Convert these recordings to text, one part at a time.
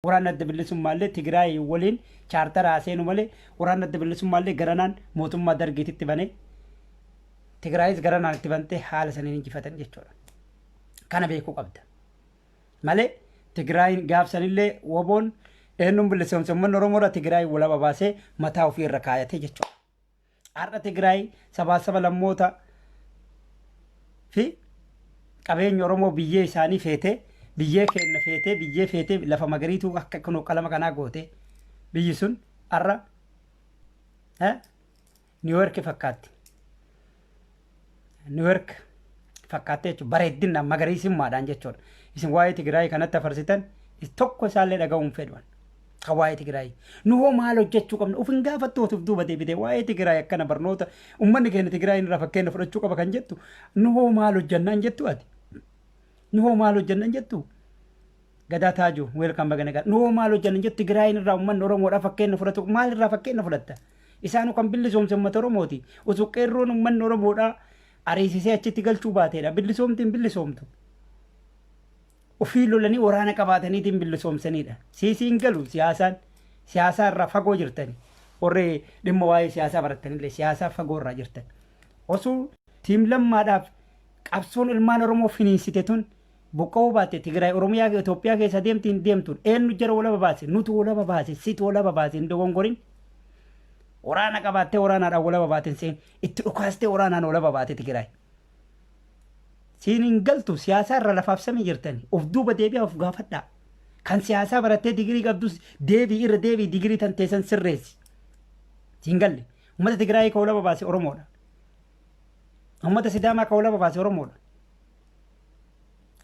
Waraanni Adda Bilisummaallee Tigraay waliin chaartara haa seenu malee waraanni Adda Bilisummaallee garanaan mootummaa Dargiititti bane, Tigraayis garanaan itti bantee haala saniin injifatan jechuudha. Kana beekuu qabda. Malee Tigraayin gaafsanillee woboon eenyuun bilisoomse uummanni Oromoodha Tigraay walaba baasee mataa ofii irra kaayatee jechuudha. Har'a Tigraay sabaa saba lammoota fi qabeenya Oromoo biyyee isaanii feetee, biyyee keenna feetee, biyyee feetee lafa magariituu akka kunoo qalama kanaa goote. Biyyi sun har'a New York fakkaatti. New York fakkaattee jechuudha. Bareeddina magariisummaadhaan jechuudha. Isin waa'ee Tigraay kanatti afarsitan tokko isaallee dhaga'uu hin fedhan. Kan waa'ee Tigraay. Nu hoo maal hojjechuu qabna? Uf hin gaafattu of duuba deebitee waa'ee Tigraay akkana barnoota uummanni keenya Tigraay irraa fakkeenya fudhachuu qaba kan jettu nu hoo maal hojjannaan jettu ati? Nu hoo maal hojjannaan jettu? Gadaa Taajuu welcome, baga nagaa. Nu hoo maal hojjanna jettu? Tigraayin irraa uummanni Oromoodhaa fakkeenya fudhatu maal irraa fakkeenya fudhatta? Isaanu kan bilisoomse uummata Oromooti. Osoo qeerroon uummanni Oromoodhaa ariisisee achitti galchuu baateedha. Bilisoomti hin bilisoomtu. Ofii lolanii waraana qabaataniitiin bilisoomsanidha. Siisiin galu siyaasaan siyaasaa irraa fagoo jirtani. Warri dhimma waa'ee siyaasaa barattanillee siyaasaa fagoo irraa jirtan. Osoo team Lammaadhaaf qabsoon ilmaan Oromoo finiinsite tun buqqa'uu baatte Tigraay Oromiyaa Itoophiyaa keessa deemti hin deemtuun. Eenyu jara walaba baase? Nutu walaba baase, situ walaba baase, hin dogongorin. Waraana qabaattee waraanaadhaan walaba baate hin seen, itti dhukaastee waraanaan walaba baate Tigraay. Siin hin galtu, siyaasaa irra lafaaf samii jirtani. Of duuba deebi'aa of gaafadhaa. Kan siyaasaa barattee digirii qabdus deebii irra deebii digirii tan teessan sirreessi. Siin galle. Uummata Tigraayii ka walaba baase Oromoodha. Uummata Sidaamaa ka walaba baase Oromoodha.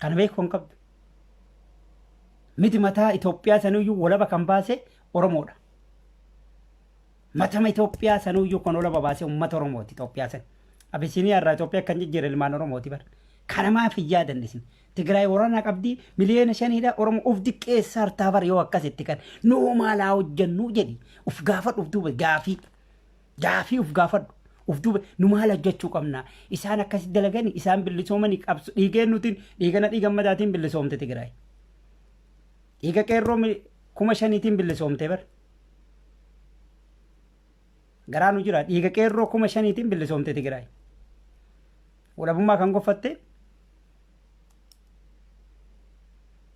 Kana beekuu hin qabdu. Miti, mataa Itoophiyaa sanuyyuu walaba kan baase Oromoodha. Matama Itoophiyaa sanuyyuu kan walaba baase uummata Oromooti Itoophiyaa san. Abisiiniyaa irraa Itoophiyaa kan jijjiire ilmaan Oromooti bara. Kana maaf hin yaadanne isin? Tigraay waraana qabdii 5 miliyoona Oromoo of diqqeessaa hartaa bara yoo akkasitti kan nuu maal haa hojjannuu jedhi of gaafadhu, of duuba gaafii. Gaafii of gaafadhu. Of duuba nu maal hojjechuu qabna? Isaan akkasi dalagani, isaan bilisoomani qabsu dhiigeen nutiin dhiigana dhiiga madaatiin bilisoomte Tigraay. Dhiiga qeerroo 5,000tiin bilisoomte bar. Garaa nu jira, dhiiga qeerroo 5,000tiin bilisoomte Tigraay. Walabummaa kan gonfatte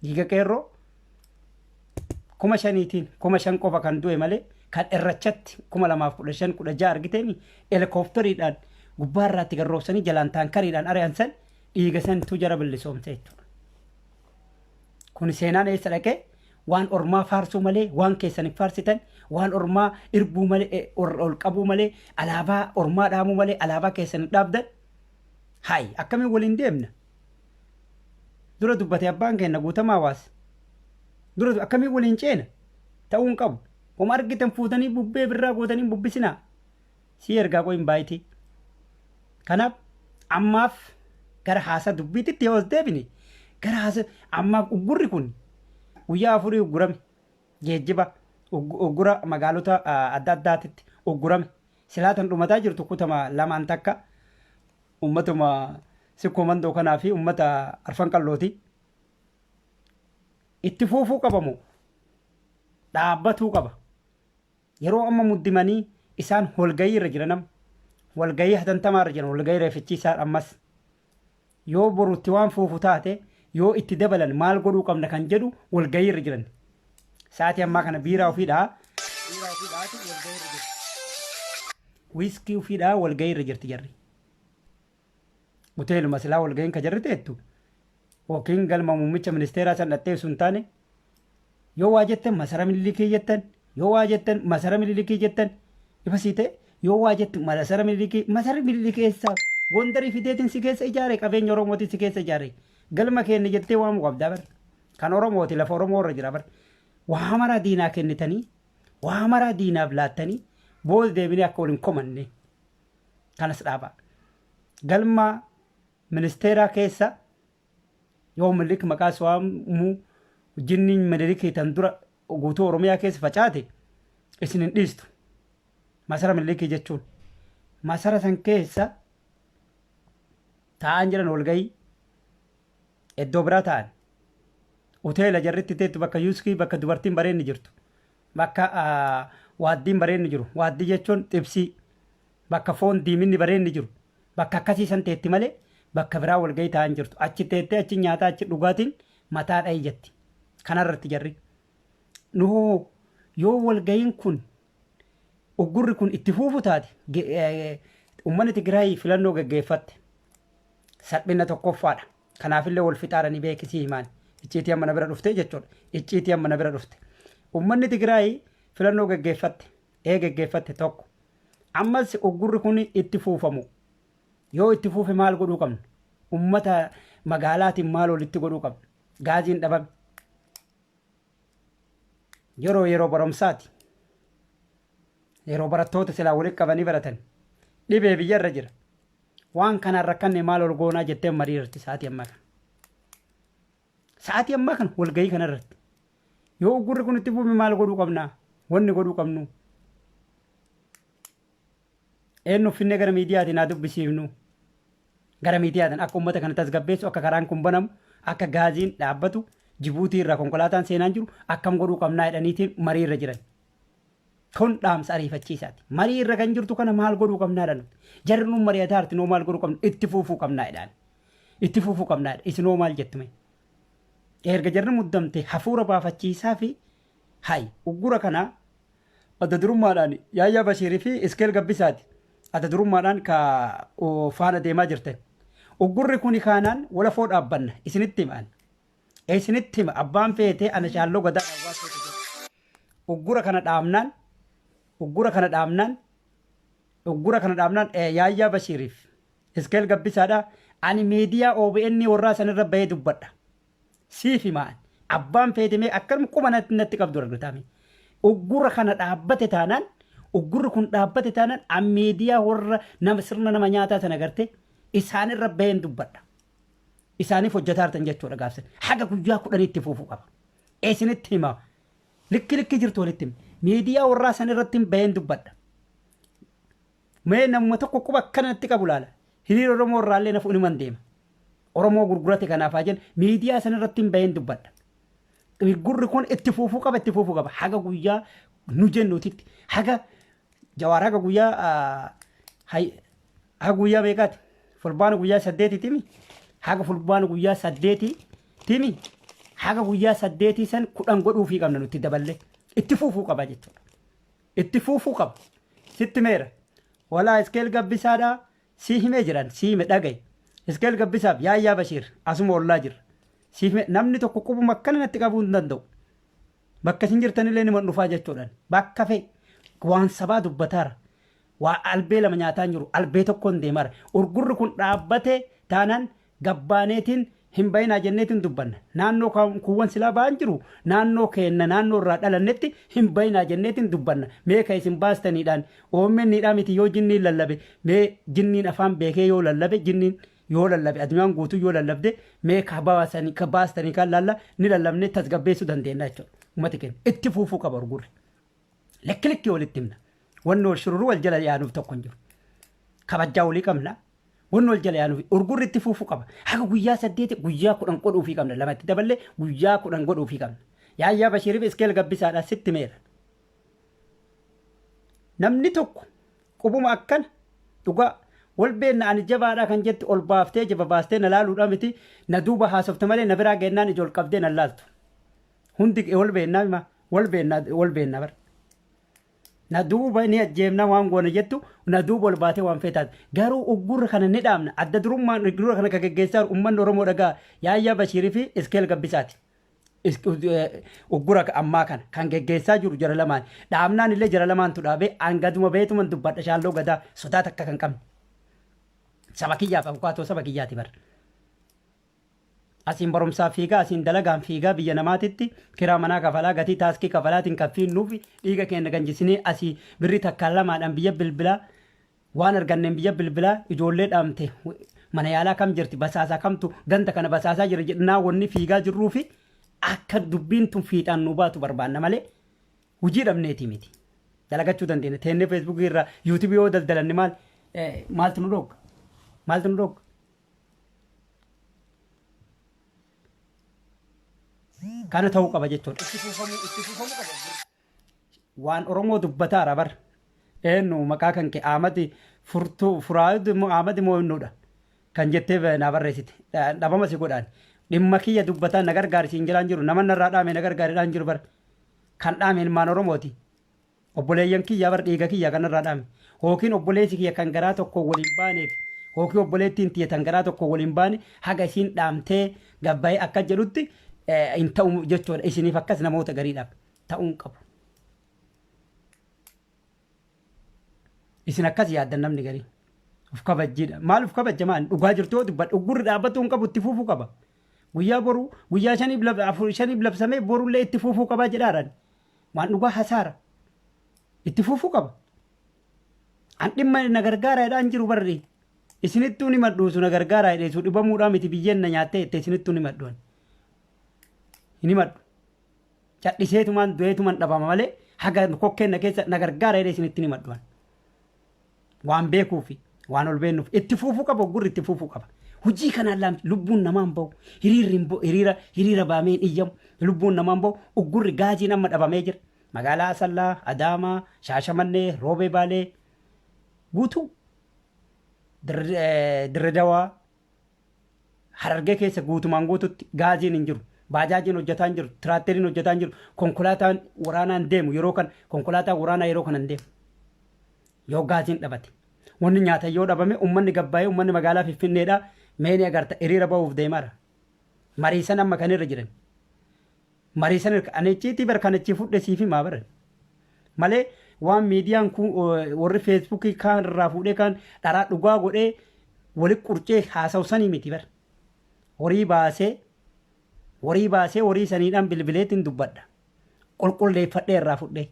dhiiga qeerroo 5,000tiin, 5,000 qofa kan du'e malee kan irrachatti 2015 16 argiteemi helikooftariidhaan gubbaa irraatti garroobsanii jalaan taankariidhaan ari'an san dhiiga santu jara bilisoomte jechuudha. Kun seenaan eessa dhaqee? Waan ormaa faarsuu malee waan keessan hin faarsitan, waan ormaa irbuu malee, ol qabuu malee, alaabaa ormaa dhaamuu malee alaabaa keessan hin dhaabdan. Hayi, akkamiin waliin deemna? Dura dubbate abbaan keenya Guutamaa Hawaas. Dura akkamiin waliin ceena? Ta'uu hin qabu. Homa argitan fuutanii bubbee birraa gootanii hin bubbisinaa. Si ergaa qoyin baay'iti. Kanaaf ammaaf gara haasaa dubbiititti yoo as deebine, gara haasa ammaaf uggurri kun guyyaa 4 uggurame. Geejjiba uggura magaalota adda addaatitti uggurame. Silaatan dhumataa jirtu kutama lamaan takka ummatuma Sikkoo Mandoo kanaa fi ummata Arfan Qallooti. Itti fuufuu qabamu dhaabbatuu qaba. Yeroo amma muddimanii isaan walgahii irra jiran, amma walgahii hatantamaa irra jiran, walgahii reeffichiisaa ammas yoo borutti waan fuufu taate, yoo itti dabalan maal godhuu qabna kan jedhu walgahii irra jiran. Sa'aatii ammaa kana biiraa ofiidhaa biiraa ofiidhaatu walgahii irra jirti. Wiiskii ofiidhaa walgahii irra jirti jarri. Hoteeluma silaa walgahiin ka jarri teettu yookiin galma muummicha ministeeraa san dhattee sun taane, yoo waa jettan masara Minilikii jettan, yoo waa jettan masara Minilikii jettan, ifa sii ta'e, yoo waa jettu masara Minilikii. Masarri Minilikii eessaa Gondarii fideetiin si keessa ijaare? Qabeenya Oromootiin si keessa ijaare. Galma keenya jettee waamuu qabdaa bar. Kan Oromooti, lafa Oromoo irra jira bar. Waa maraa diinaa kennitanii, waa maraa diinaaf laattanii, booda deebinee akka waliin komanne kanas dhaabaa. Galma ministeeraa keessa yoo Minilik maqaa waamu jinniin Minilikii tan dura guutuu Oromiyaa keessa facaate isin hin dhiistu. Masara Minilikii jechuun masara san keessa taa'an jiran walgahii iddoo biraa ta'an. Hoteela jarritti teettu bakka yuuskii, bakka dubartiin bareenni jirtu. Bakka waaddiin bareenni jiru. Waaddii jechuun xibsii. Bakka foon diiminni bareenni jiru. Bakka akkasii san teetti malee bakka biraa walgahii taa'an jirtu. Achi teettee achi nyaataa achi dhugaatiin mataa dhayi jetti. Kanarratti jarri. Nuhoo yoo walgahiin kun uggurri kun itti fuufu taate, uummanni Tigraay filannoo geggeeffatte salphina tokkoffaadha. Kanaafillee wal fixaadha ni beekisii himaan. Icciitii amma na bira dhufte jechuudha. Icciitii amma na bira dhufte. Uummanni Tigraay filannoo geggeeffatte. Ee, geggeeffatte tokko. Ammas uggurri kun itti fuufamu. Yoo itti fuufe maal godhuu qabna? Uummata magaalaatiin maal walitti godhuu qabna? Gaaziin dhabame. Yeroo yeroo barumsaati. Yeroo barattoota silaa walitti qabanii baratan. Dhibee biyyarra jira. Waan kanaan rakkanne maal ol goonaa jettee marii irratti sa'aatii ammaa kana. Sa'aatii ammaa kana walgahii kana irratti. Yoo uggurri kun itti fufe maal godhuu qabnaa? Wanni godhuu qabnu. Eenyu finne gara miidiyaatiin haa dubbisiifnu. Gara miidiyaatiin akka uummata kana tasgabbeessu, akka karaan kun banamu, akka gaaziin dhaabbatu, Jibuutii irraa konkolaataan seenaan jiru akkam godhuu qabnaa jedhaniitiin marii irra jiran. Kun dhaamsa ariifachiisaati. Marii irra kan jirtu kana maal godhuu qabnaa jedhan. Jarri nuun mari'ataa jirti, noo maal godhuu qabna? Itti fuufuu qabnaa jedhaan. Itti fuufuu qabnaa jedha. Isinoo maal jettu mee? Erga jarri muddamte hafuura baafachiisaa fi hay uggura kana adda durummaadhaan Yaayyaa Bashiirii fi Iskeel Gabbisaati. Adda durummaadhaan ka faana deemaa jirtan. Uggurri kuni kaanaan walafoo dhaabbanna isinitti himaan. Isinitti hima, abbaan feetee ana shaalloo gadaa dhaawwaa feete jedhu. Uggura kana dhaabnaan, uggura kana dhaabnaan, uggura kana dhaabnaan Yaayyaa Bashiiriif Iskeel Gabbisaadha. Ani miidiyaa OBN warraa sanirra bahee dubbadha. Siif himaan. Abbaan feete mee akkanuma quba natti qabdu argataame. Uggura kana dhaabbate taanaan, uggurri kun dhaabbate taanaan, an miidiyaa warra nama sirna nama nyaataa sana garte isaanirra baheen dubbadha. Isaaniif hojjetaa jirtan jechuudha gaafsan. Haga guyyaa 10tti fuufuu qaba. Isinitti hima. Likki likki jirtu walitti hima. Miidiyaa warraa san irratti baheen dubbadha. Mee namuma tokko quba akkana natti qabu laala. Hiriira Oromoo irraallee nafu inuman deema. Oromoo gurgurate kanaaf haa jennu, miidiyaa san irratti hin baheen dubbadha. Gurri kun itti fuufuu qaba, itti fuufuu qaba. Haga guyyaa nu jennuutitti. Haga Jawaar, haga guyyaa, haga guyyaa meeqaati? Fulbaana guyyaa 8timi. Haga fulbaana guyyaa 8timi. Haga guyyaa 8 san 10 godhuufii qabna nutti daballee. Itti fuufuu qaba jechuudha. Itti fuufuu qaba. Sitti meera. Walaa Iskeel Gabbisaadhaa si himee jiran, si hime dhagaye. Iskeel Gabbisaaf Yaayyaa Bashiir asuma ollaa jirra. Si hime, namni tokko qubuma akkana natti qabuu hin danda'u. Bakka isin jirtanillee nima dhufaa jechuudhaan. Bakka fe'e waan sabaa dubbataara. Waa albee lama nyaataa hin jiru. Albee tokkoon deemaara. Urgurri kun dhaabbate taanaan gabbaaneetiin hin bayinaa jenneetiin dubbanna. Naannoo kuuwwan silaa ba'an jiru, naannoo keenna naannoo irraa dhalannetti hin bayinaa jenneetiin dubbanna. Mee ka isin baastaniidhaan OMNdhaa miti, yoo jinniin lallabe, mee jinniin afaan beekee yoo lallabe, jinniin yoo lallabe, addunyaan guutuu yoo lallabde, mee ka baasanii ka baastanii kan laalla ni lallabnee tasgabbeessuu dandeenya jechuudha. Uummati keenya itti fuufuu qaba urgurri. Likki likki walitti himna. Wanni wal shururuu wal jala yaanuuf tokko hin jiru. Kabajjaa walii qabna. Wanni wal jala yaanuuf urgurri itti fuufuu qaba. Haga guyyaa 8, guyyaa 10 godhuufii qabna. Lamatti daballee guyyaa 10 godhuufii qabna. Yaayyaa Bashiiriif Iskeel Gabbisaadha sitti meera. Namni tokko qubuma akkana dhugaa wal beenna, ani jabaadha kan jettu ol baaftee jaba baastee na laaluudha miti, na duuba haasofte malee na biraa geennaan ija ol qabdee na laaltu. Hundi wal beennaa hima, wal beennaa, wal beennaa bara. Na duuba ni ajjeemna waan goona jettu, na duuba ol baatee waan feetaat. Garuu uggurra kana ni dhaabna. Adda durummaan uggurra kana kan geggeessaa jiru, uummanni Oromoo dhagaa, Yaayyaa Bashiirii fi Iskeel Gabbisaati. Uggura ammaa kana kan geggeessaa jiru jara lamaan. Dhaabnaan illee jara lamaantu dhaabee hangaduma beetuman dubbadha, shaalloo gadaa sodaa takka kan qabne. Saba kiyyaaf abukaatoo saba kiyyaati bara. Asiin barumsaaf fiigaa, asiin dalagaan fiigaa, biyya namaatitti kiraa manaa kafalaa, gatii taaskii kafalaatiin kaffiinnuuf dhiiga keenya ganjisinee, asii birrii takkaan lamaadhaan biyya bilbilaa, waan arganneen biyya bilbilaa, ijoollee dhaamte mana yaalaa kam jirti, basaasaa kamtu ganda kana basaasaa jira jedhnaa wanni fiigaa jirruu fi akka dubbiin tun fiixaan nu baatu barbaanna malee hojii dhabneetii miti. Dalagachuu dandeenya. Teennee Feesbuukii irraa Yuutuubii yoo daldalanne maal maaltu nu dhogga? Maaltu nu dhogga? Kana ta'uu qaba jechuudha. Itti fufamuu qaba. Waan Oromoo dubbataara bar. Eenyu maqaa kan kee Ahmad furtuu furaayuu immoo Ahmad immoo eenyudha kan jettee naa barreessite. Dhabama si godhaan. Dhimma kiyya dubbataa na gargaari siin jedhaan jiru. Nama narraa dhaame na gargaaridhaan jiru bar. Kan dhaame ilmaan Oromooti. Obboleeyyan kiyya bar dhiiga kiyya kanarraa dhaame. Hookiin obboleessi kiyya kan garaa tokko waliin baaneef hookiin obboleettiin tiyya tan garaa tokko waliin baane haga isiin dhaamtee gabbayee akka jedhutti hin ta'u jechuudha. Isiniif akkas namoota gariidhaaf ta'uu hin qabu. Isin akkas yaaddan namni garii. Of kabajjiidha. Maal of kabajja maal? Dhugaa jirtu yoo dubbadhu uggurri dhaabbatuu hin qabu itti fufuu qaba. Guyyaa boru guyyaa shaniif afur shaniif labsamee borullee itti fufuu qabaa jedhaarani. Waan dhugaa hasaara. Itti fufuu qaba. An dhimma na gargaara jedhaan jiru barri. Isinittuu ni madhuusu na gargaara jedhee su dhibamuudhaa miti biyyeen na nyaattee jette isinittuu ni madhu. Hin himadhu. Cadhiseetumaan du'eetumaan dhabama malee haga kokkeen na keessa na gargaara jedhee isinitti ni himadhu. Waan beekuufi waan ol beennuuf itti fuufuu qaba gurri itti fuufuu qaba. Hojii kanaan laam lubbuun namaa hin bahu hiriirri hin bahu hiriira hiriira baamee hin iyyamu lubbuun namaa hin bahu uggurri gaaziin amma dhabamee jira. Magaalaa Asallaa, Adaamaa, Shaashamannee, Roobee Baalee guutuu Dirre Dawaa Harargee keessa guutumaan guututti gaaziin hin jiru. Baajaajiin hojjetaa hin jiru. Tiraakteriin hojjetaa hin jiru. Konkolaataan waraanaa hin deemu yeroo kan konkolaataan waraanaa yeroo kana hin deemu. Yoo gaaziin dhabate. Wanni nyaatan yoo dhabame uummanni gabbaa'ee uummanni magaalaa Finfinneedha mee ni agarta hiriira bahuuf deemaara. Mariisan amma kan irra jiran. Mariisan ani icciitii bar kan achii fudhe siif himaa baran. Malee waan miidiyaan kun warri feesbuukii kaan irraa fuudhee kaan dharaa dhugaa godhee wali qurcee haasa'u sanii miti bar. Horii baasee horii baasee horii saniidhaan bilbileetiin dubbadha. Qulqulleeffadhee irraa fudhee.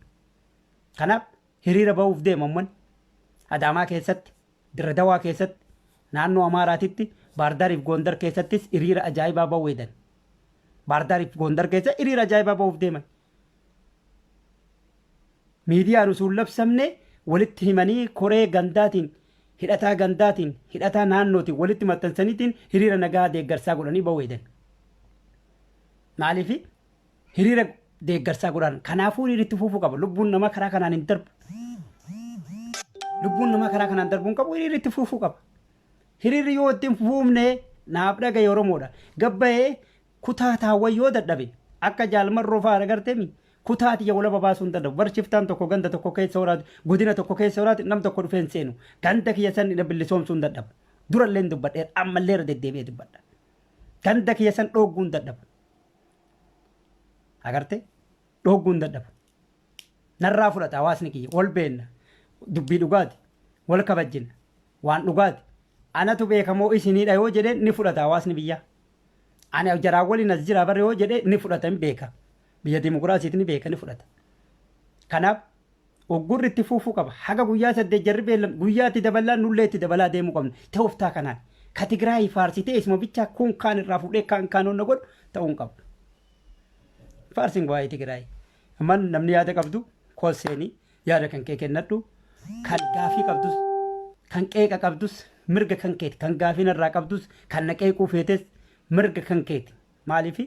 Kanaaf hiriira bahuuf deema ummanni. Adaamaa keessatti, Dirre Dawaa keessatti, naannoo Amaaraatitti, Baardaariif Goondar keessattis hiriira ajaa'ibaa bahuu hedan. Baardaariif Goondar keessa hiriira ajaa'ibaa bahuuf deeman. Miidiyaan osoo hin labsamne walitti himanii koree gandaatiin, hidhataa gandaatiin, hidhataa naannootiin walitti maxxansaniitiin hiriira nagaa deeggarsaa godhanii bahuu hedan. Maaliif hiriira deeggarsaa godhan. Kanaafuu hiriirri itti fufuu qaba. Lubbuun namaa karaa kanaan hin darbu. Lubbuun namaa karaa kanaan darbuu hin qabu. Hiriirri itti fufuu qaba. Hiriirri yoo itti hin fufne naaf dhagaye Oromoodha. Gabbayee kutaa taawwan yoo dadhabe akka jaalmarroo fa'aa agarteemi kutaa tiyya walaba baasuu hin danda'u. Bar shiftaan tokko ganda tokko keessa horaatu godina tokko keessa horaatu nam tokko dhufee hin seenu. Ganda kiyya san bilisoomsuu hin dadhabu. Durallee hin dubbadheera ammallee irra deddeebi'ee dubbadha. Ganda kiyya san dhoogguu hin dadhabu. Agarte dhoogguu hin dadhabu. Narraa fudhata hawaasni kiyya wal beenna dubbii dhugaati wal kabajjina waan dhugaati anatu beekamoo isiniidha yoo jedhe ni fudhata hawaasni biyyaa. Ani jaraa waliin as jira bara yoo jedhe ni fudhata hin beeka. Biyya dimokiraasiiti ni beeka ni fudhata. Kanaaf uggurri itti fuufuu qaba. Haga guyyaa saddeet jarri beellam guyyaa itti dabalaa nullee itti dabalaa deemuu qabna. Tooftaa kanaan. Ka Tigraay faarsitee isuma bichaa kun kaan irraa fuudhee kaan kaan onna godhu ta'uu hin qabu. Faarsin waa'ee Tigraay. Amma namni yaada qabdu kool seenii yaada kan kee kennadhu kan gaafii qabdus kan qeeqa qabdus mirga kan keeti kan gaafii narraa qabdus kan na qeequu feetes mirga kan keeti. Maaliif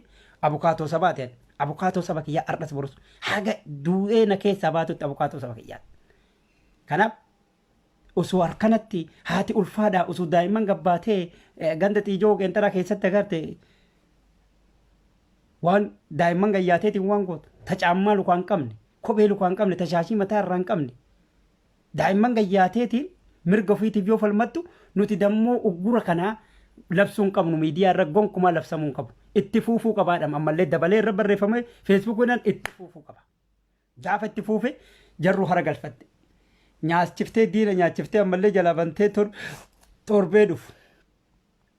abukaatoo sabaati ani. Abukaatoo saba kiyyaa har'as borus haga du'ee na keessaa baatutti abukaatoo saba kiyyaati. Kanaaf osoo harkanatti haati ulfaadhaa osoo daa'imman gabbaatee ganda xiijoo qeenxaraa keessatti agarte waan daa'imman gayyaateetiin waan gootu ta caammaa lukaa hin qabne kophee lukaa hin qabne ta shaashii mataa irraa hin qabne daa'imman gayyaateetiin mirga ofiitiif yoo falmattu nuti dammoo uggura kanaa labsuu hin qabnu miidiyaa irra gonkumaa labsamuu hin qabu itti fuufuu qabaadha ammallee dabalee irra barreeffamee feesbuukiidhaan itti fuufuu qaba. Gaafa itti fuufe jarru hara galfatte. Nyaachiftee diina nyaachiftee ammallee jalaa bantee torbee dhufu.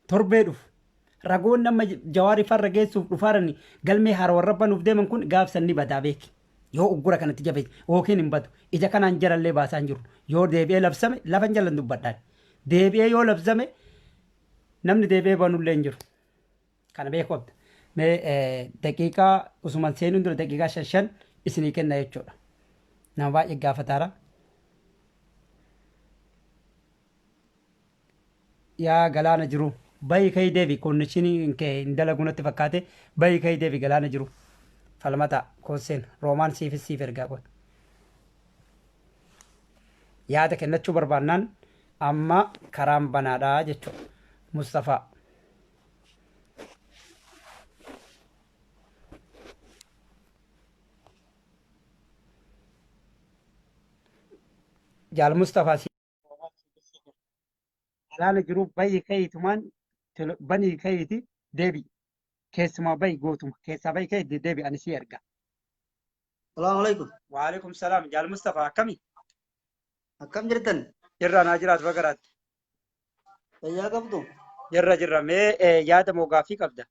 Torbee dhufu. Ragoonni amma jawaarii farra geessuuf dhufaarani galmee haarawa irra banuuf deeman kun gaafsan ni badaa beeki. Yoo uggura kanatti jabeesse yookiin hin badu. Ija kanaan jarallee baasaa hin jiru. Yoo deebi'ee labsame lafa hin jalan dubbadhaan. Deebi'ee yoo labsame namni deebi'ee banullee hin jiru. Kana beekuu qabda. Mee daqiiqaa usuman seenuun dura daqiiqaa shan shan isinii kenna jechuudha. Nama baay'ee gaafataara. Yaa galaana jiru. Bayi ka'ii deebi konnishinii kee hin dalagu natti fakkaate bayi ka'ii deebi galaana jiru. Falmataa kooseen roomaan siifis siif ergaa qoy. Yaada kennachuu barbaannaan amma karaan banaadha jechuudha. Mustafaa. Jaal Mustafaa si Alaana jiru bayi ka'iitumaan banii ka'iiti deebi. Keessumaa bayi gootuma keessaa bayi ka'iiti deebi ani si erga. Salaamu alaikum. Waalaikum salaam Jaal Mustafaa akkami? Akkam jirtan? Jirra naa jiraatu bagaraatti. Fayyaa qabdu? Jirra jirra mee yaada moo gaaffii qabda?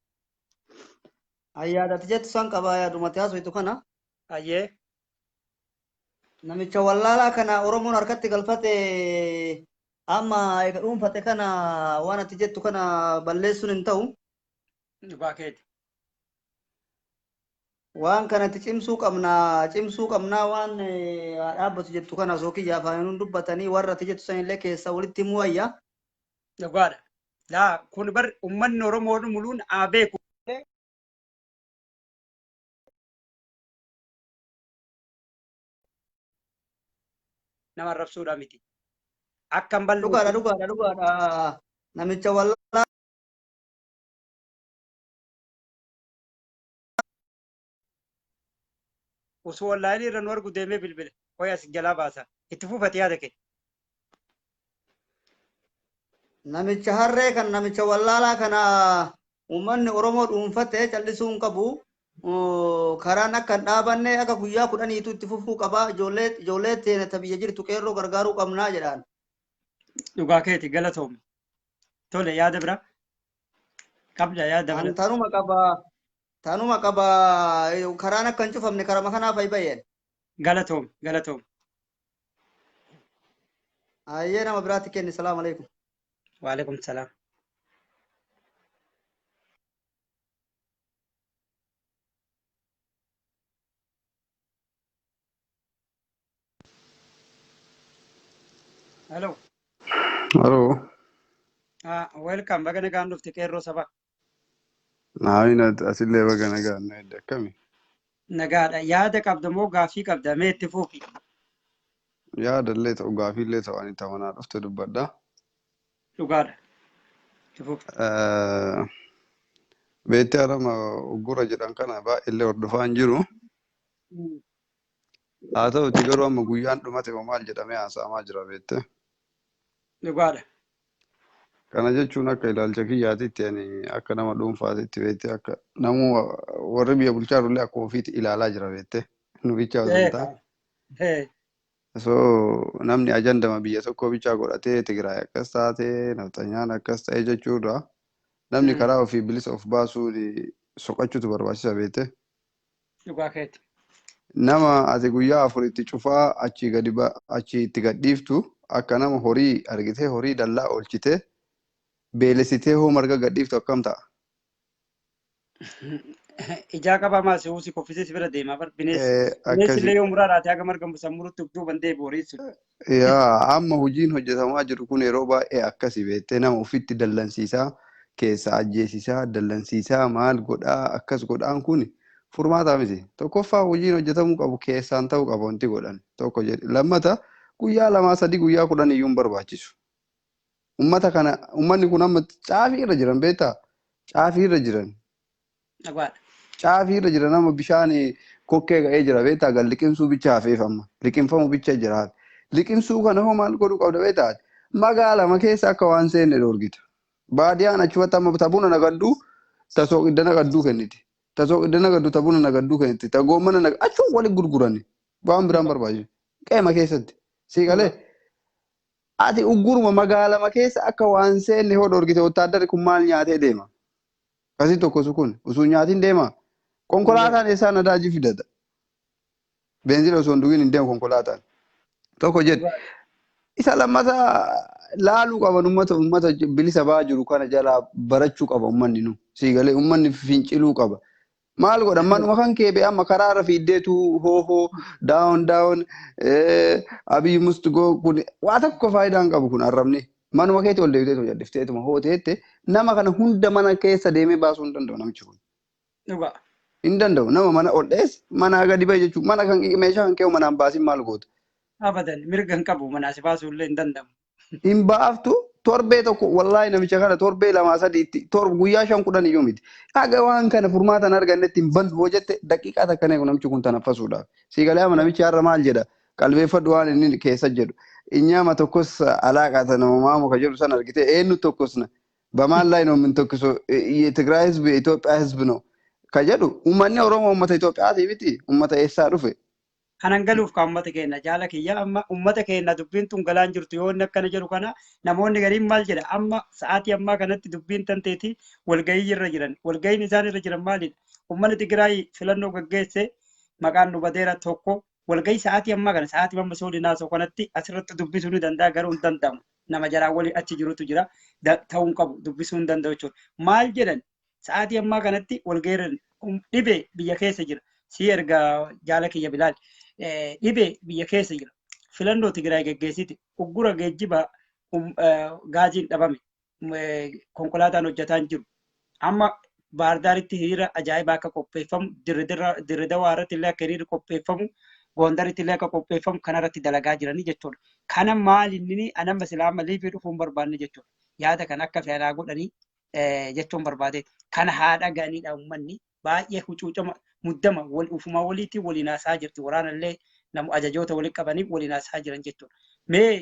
Ayyaadati jettu san qaba yaadumatti haasoftu kana. Ayyee. Namicha wallaalaa kana Oromoon harkatti galfate amma eega dhuunfate kana waan ati jettu kana balleessuun hin ta'u. Dhugaa keeti. Waan kanatti cimsuu qabna cimsuu qabnaa waan haa dhaabbatu jettu kana osoo kiyya afaaniin dubbatanii warra ati jettu sanillee keessa walitti himuu wayya. Dhugaadha. Laa kun bar uummanni Oromoo muluun haa beeku. Nama arrabsuudha miti. Akka hin Dhugaadha balleessine. Dhugaadha dhugaadha. Namicha wallaalaa Osoo onlaayinii irra nu argu deemee bilbila. Qoy as jalaa baasa. Itti fufate yaada kee. Namicha harree kan namicha wallaalaa kana uummanni Oromoo dhuunfate callisuu hin qabu. Karaan akka hin dhaabanne akka guyyaa 10tu itti fufuu qaba. Ijoollee ijoollee teenya ta biyya jirtu qeerroo gargaaruu qabnaa jedhaan. Dhugaa keeti galatoomi. Tole yaada biraa qabda yaada An biraa. tanuma qaba. Tanuma qaba. Karaan akka hin cufamne karama kanaaf ayi bayyeen. Galatoomi galatoomi. Ayyee nama biraatti kenni. Salaamu alaikum. Waalaikum salaam. Hello. Hello. Ah, welcome. Baga nagaan dhufte qeerroo sabaa. Naawin asillee baga nagaan na edda akkami? Nagaadha. Yaada qabda moo gaaffii qabda? Mee itti fufi. Yaada illee ta'u gaafii illee ta'u ani tamanaa dhufte dubbadha. Dhugaadha. Itti fufi. Beektee harama uggura jedhan kana baay'eellee hordofaa hin jiru. Haa ta'uti garuu amma guyyaan dhumate moo maal jedhamee haasa'amaa jira beektee. Dhugaadha. Kana jechuun akka ilaalcha kiyyaatitti ani akka nama dhuunfaatitti beektee akka namuu warri biyya bulchaa jirullee akkuma ofiitti ilaalaa jira beektee. Nu bichaa osoo hin taane. So namni ajandama biyya tokko bichaa godhatee Tigraay akkas taate nafxanyaan akkas ta'e jechuudha. Namni karaa ofii bilisa of baasuun soqachuutu barbaachisa beektee. Dhugaa keeti. Nama ati guyyaa afuritti cufaa achii gadi achii itti gadhiiftu akka nama horii argitee horii dallaa oolchitee beelessitee hoo marga gadhiiftu akkam ta'a? Ijaa qabaa maal si usi koffisee si bira deemaa bar bineensi. Bineensi illee yoo muraa raate haga marga musan murutti of duuban deebi'u horiin sun. Yaa amma hojiin hojjetamaa jiru kun yeroo baay'ee akkasi beektee nama ofitti dallansiisaa keessa ajjeesisaa dallansiisaa maal godhaa akkas godhaan kun furmaataa miti. Tokkoffaa hojiin hojjetamuu qabu keessaan ta'uu qaba wanti godhan tokko jedhe. Lammata guyyaa 2 3 guyyaa 10 iyyuu hin barbaachisu. Ummata kana ummanni kun amma caafii irra jiran beektaa? Caafii irra jiran. Dhugaadha. Caafii irra jiran amma bishaan kokkee ga'ee jira beektaa? Gal liqimsuu bicha hafeef amma liqimfamu bicha jira hafe. Liqimsuu kana hoo maal godhuu qabda beektaa? Magaalama keessa akka waan seenne dhoorgita. Baadiyaan achumatti amma ta buna nagadduu ta sooqidda nagadduu kenniti. Ta sooqidda nagaddu ta buna nagadduu kenniti. Ta goommana nagaddu achuma waliin gurgurani. Waan biraan barbaachisu. Qeema keessatti. Sii galee ati ugguruma magaalama keessa akka waan seenne hoo dhoorgite wotaaddarri kun maal nyaatee deema? Kasii tokko su kun osoo nyaatiin deema. Konkolaataan eessaa nadaajii fidata? Beenzila osoo hin dhugin hin deemu konkolaataan. Tokko jedhe. Isa lammataa laaluu qaban ummata ummata bilisa ba'aa jiru kana jalaa barachuu qaba ummanni nu. Sii galee ummanni finciluu qaba. Maal godha manuma kan kee bee amma karaa irra fiiddeetu hoo hoo down down Abiy must go kun waa tokko faayidaa hin qabu kun arrabni. Manuma keetti ol deebiteetuma jal'ifteetuma hoo teette nama kana hunda mana keessa deemee baasuu hin danda'u namichi kun. Dhugaa. Hin danda'u. Nama mana ol dheesse manaa gadi bahe jechuudha. Mana kan meeshaa kan kee manaan baasin maal goota? Abadan mirga hin qabu manaa si baasuu illee hin danda'amu. Hin baaftu torbee tokko wallaahi namicha kana torbee lamaa sadiitti guyyaa 5-10 iyyuu miti. Haga waan kana furmaatan argannetti hin bantu hoo jette daqiiqaa takka eegu namichi kun tanaffasuudhaaf. Siigalee ama namichi har'a maal jedha? Qalbeeffadhu waan inni keessa jedhu. Inyaama tokkos alaaqaa nama maamu ka jedhu san argite eenyu tokkosna? በማን ላይ ነው የምንተኩሰው? የትግራይ ህዝብ የኢትዮጵያ ህዝብ ነው ከጀዱ uummanni Oromoo uummata Itoophiyaati miti uummata eessaa dhufe? Kanan galuuf kan uummata keenya jaala kiyya amma uummata keenya dubbiin tun galaan jirtu yoo inni akkana jedhu kana namoonni gariin maal jedha amma sa'aatii ammaa kanatti dubbiin tanteeti walgahii irra jiran walgahiin isaan irra jiran maalidha? Uummanni Tigraay filannoo gaggeesse maqaan nu badeera tokko walgahii sa'aatii ammaa kana sa'aatii amma soolii naasoo kanatti asirratti dubbisuu ni danda'a garuu hin danda'amu. Nama jaraa walii achi jirutu jira ta'uu hin qabu dubbisuu hin danda'u jechuudha. Maal jedhan sa'aatii ammaa kanatti walgahii dhibee biyya keessa jira. Si erga jaala kiyya Bilaal dhibee biyya keessa jira. Filannoo Tigraay geggeessite uggura geejjiba gaaziin dhabame konkolaataan hojjetaa hin jiru. Amma Baardaaritti hiriira ajaa'ibaa akka qopheeffamu Dirridawaa irratti illee akka hiriirri qopheeffamu Gondaritti illee akka qopheeffamu kanarratti dalagaa jiranii jechuudha. Kana maal inni anamma silaa amma liifii dhufuu hin barbaanne jechuudha. Yaada kan akka fedhaa godhanii jechuun barbaade. Kana haadha ga'aniidha uummanni baay'ee hucuucama muddama wal ufumaa waliitiin waliin haasaa jirti. Waraanallee namu ajajoota walitti qabanii waliin haasaa jiran jechuudha. Mee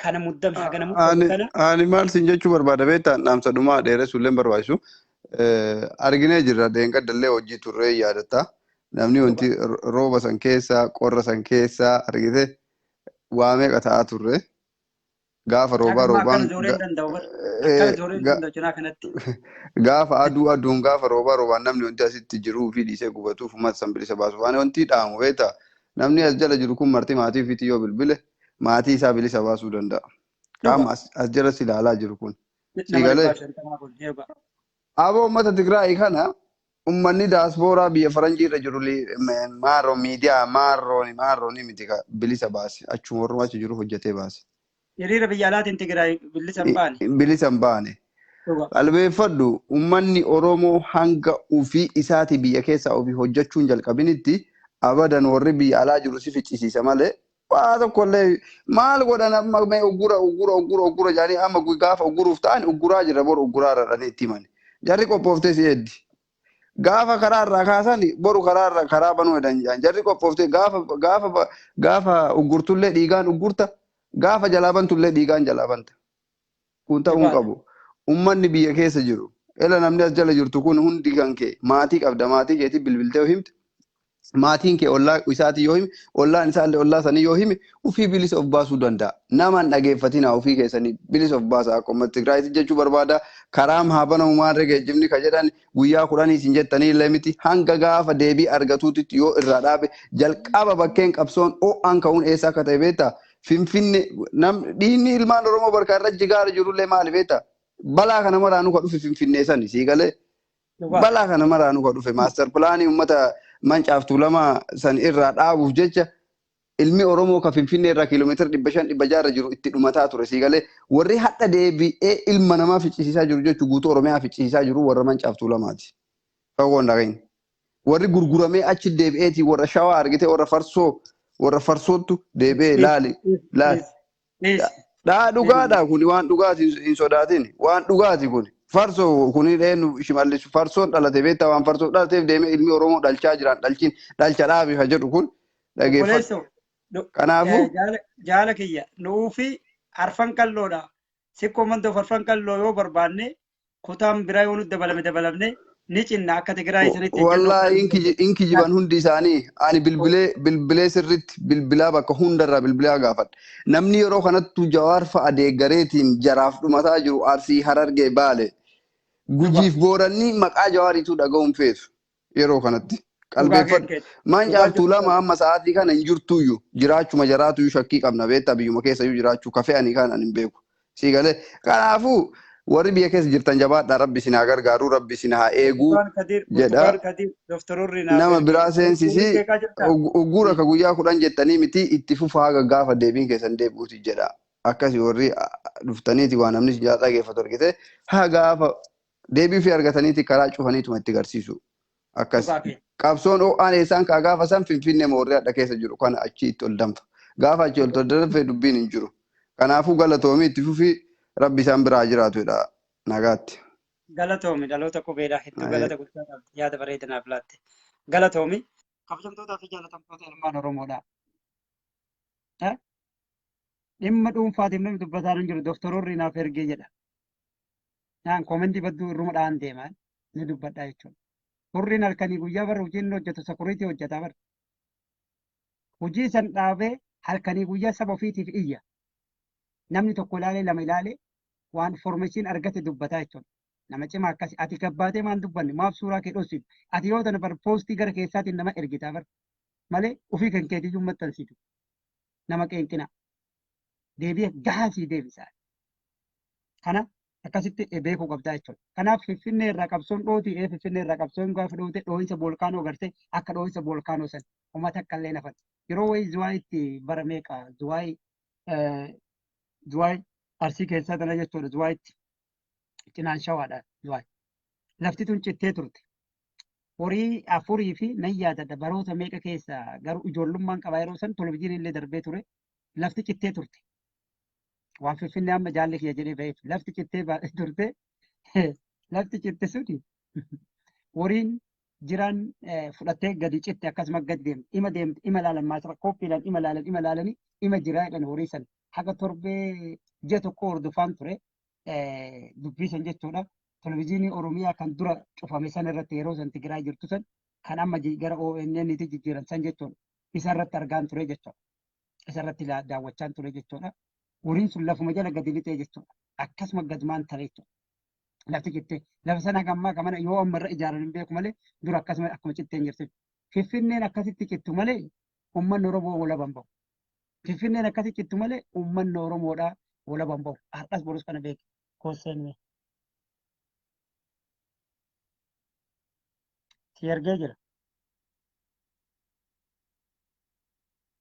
kana muddame hagana muddame kana. Ani maal siin jechuu barbaada beektaa dhaamsa dhumaa dheeressuu illee barbaachisu. Arginee jirra deengadallee hojii turree yaadatta. Namni wanti rooba san keessa qorra san keessa argite waa meeqa ta'aa turre. Gaafa roobaa roobaan gaafa aduu aduun gaafa roobaa roobaan namni wanti asitti jiruu fi dhiisee gubatuuf uummata san bilisa baasuuf waan wanti dhaamu beektaa namni as jala jiru kun marti maatii ofiitii yoo bilbile maatii isaa bilisa baasuu danda'a. Qaama as jala si ilaalaa jiru kun. Siigalee aboo uummata Tigraay kana uummanni daaspooraa biyya faranjii irra jiru maarroo miidiyaa maarrooni maarrooni miti bilisa baase achuma warruma achi jiru hojjetee baase. Hiriira biyya alaatiin Tigraay bilisa hin baane. Bilisa hin baane. Qalbeeffadhu uummanni Oromoo hanga ofii isaatii biyya keessaa ofii hojjechuun jalqabinitti abadan warri biyya alaa jiru si ficcisiisa malee waa tokkollee maal godhan amma mee uggura uggura uggura uggura jedhanii amma gaafa ugguruuf ta'an ugguraa jira boru ugguraa irra itti himani. Jarri qophooftee si eeddi. Gaafa karaa irraa kaasan boru karaa irra karaa banuu jedhan jarri qophooftee gaafa gaafa gaafa uggurtullee dhiigaan uggurta gaafa jalaa bantullee dhiigaan jalaa banta. Kun ta'uu hin qabu. Uummanni biyya keessa jiru. Ela namni as jala jirtu kun hundi kan kee maatii qabda maatii keetii bilbiltee himte. Maatiin kee ollaa isaatii yoo hime ollaan isaallee ollaa sanii yoo hime ofii bilisa of baasuu danda'a. Nama hin dhageeffatinaa ofii keessanii bilisa of baasa akka uummata Tigraayitti jechuu barbaada. Karaam haa banamu maarree geejjibni ka jedhan guyyaa 10 isin jettanii illee miti hanga gaafa deebii argatuutitti yoo irraa dhaabe jalqaba bakkeen qabsoon ho'aan ka'uun eessa akka ta'e beektaa? Finfinne dhiinni ilmaan Oromoo barkaa irra jigaara jirullee maali beektaa? Balaa kana maraanuu ka dhufe Finfinnee sani sii galee. Balaa kana maraanuu ka dhufe maaster pilaanii uummata mancaaftuu lama san irraa dhaabuuf jecha ilmi Oromoo ka Finfinnee irraa kiiloomeetira 500 600 jiru itti dhumataa ture sii galee warri hadha deebi'ee ilma namaa ficcisiisaa jiru jechuun guutuu Oromiyaa ficcisiisaa jiru warra mancaaftuu lamaati. Fagoon dhagahin. Warri gurguramee achi deebi'eeti warra shawaa argite warra farsoo warra farsoottu deebi'ee laali laali. Dhaa dhugaadha kuni waan dhugaati hin sodaatin waan dhugaati kuni. Farsoo kuni eenyu shimallisu farsoon dhalate beektaa waan farsoon dhalateef deemee ilmi Oromoo dhalchaa jiran dhalchiin dhalcha dhaabi ha jedhu kun dhageeffatu. Kanaafuu jaala kiyya nuufi arfan qalloodha. Sikkoo mandoo arfan qalloo yoo barbaanne kutaan biraa yoo nutti dabalame dabalamne ni cinna akka Tigraay sanitti. Wallaahi inkijiban hundi isaanii ani bilbilee sirriitti bilbilaa bakka hundarraa bilbilaa gaafadha. Namni yeroo kanattu Jawaar fa'a deeggareetiin jaraaf dhumataa jiru Arsii Harargee Baale. Gujiif Booranni maqaa Jawaariitu dhaga'uun feetu yeroo kanatti. Qalbeeffadhu. Mancaaftuu lama amma sa'aatii kana hin jirtuyyuu jiraachuma jaraatuyyuu shakkii qabna beektaa biyyuma keessayyuu jiraachuu kafee ani kan ani hin beeku. Sii galee kanaafuu warri biyya keessa jirtan jabaadhaa rabbi isin haa gargaaru rabbi isin haa eeguu jedha. Nama biraa seensisii uggura ka guyyaa 10 jettanii miti itti fufa haga gaafa deebiin keessan deebi'uuti jedha. Akkasii warri dhuftaniiti waan namni si dhageeffatu argite haa gaafa deebii fi argataniiti karaa cufaniituma itti garsiisu. Akkas. Dhugaa kee. Qabsoon ho'aan eessaan kaa gaafa san Finfinnee moorri hadha keessa jiru kana achi itti ol danfa. Gaafa achi ol danfe dubbiin hin jiru. Kanaafuu galatoomii itti fufii rabbi isaan biraa jiraatudha nagaatti. Galatoomi dhaloota qubeedhaa hedduu galata guddaa qabdi yaada bareedinaaf laatte. Galatoomi. Kabajamtootaa fi jaalatamtoota ilmaan Oromoodhaa. Dhimma dhuunfaatiif namni dubbataa hin jiru doktoroorri naaf ergee jedha. Naan koomentii badduu irruma dhaan deema ni dubbadha jechuudha. Hurriin halkanii guyyaa bara hojii inni hojjetu sakuriitii hojjetaa bara. Hojii san dhaabee halkanii guyyaa saba ofiitiif iyya. Namni tokko ilaalee lama ilaalee waan formeeshiin argate dubbataa jechuudha. Nama cimaa akkasi ati gabbaatee maan dubbanne maaf suuraa kee dhossitu ati yoo tana bar poostii gara keessaatiin nama ergitaa bar malee ofii kan keetiyyuu maxxansitu nama qeenqina deebi'ee gahaa sii deebisa. Kana akkasitti beekuu qabdaa jechuudha. Kanaaf Finfinnee irraa qabsoon dhootii Finfinnee irraa qabsoon gaafa dhoote dhoohinsa boolkaanoo gartee akka dhoohinsa boolkaanoo san uummata akka illee nafan. Yeroo wayii Zuwaayitti bara meeqa Zuwaay Zuwaay Arsii keessaa tana jechuudha Zuwaayitti cinaan shawaadha Zuwaay. Lafti tun cittee turte. Horii afurii fi nan yaadadha baroota meeqa keessa garuu ijoollummaan qabaa yeroo san televizyiinii illee darbee ture lafti cittee turte. Waan Finfinnee amma jaalli kiyya jedhee ba'eef lafti cittee turte lafti citte suni horiin jiran fudhattee gadi citte akkasuma gadi deemte ima deemte ima laalan maasara kooppiidhaan ima laalan ima laalanii ima jiraa jedhan horii san haga torbee ji'a tokko hordofaan ture dubbii san jechuudha. Televizyiinii Oromiyaa kan dura cufame san irratti yeroo san Tigraay jirtu san kan amma gara ONN tti jijjiiran san jechuudha. Isa irratti argaan ture jechuudha. Isa irratti daawwachaan ture jechuudha. Horiin sun lafuma jala gadi lixee jechuudha. Akkasuma gadumaan tare jechuudha. Lafti cittee lafa sana haga ammaa kamana yoo amma irra ijaaran hin beeku malee dura akkasuma akkuma citteen jirti. Finfinneen akkasitti cittu malee uummanni Oromoo walaba hin bahu. Finfinneen akkasitti cittu malee uummanni Oromoodhaa walaba hin bahu. Har'as borus kana beeki. Kooseen mee. Si ergee jira.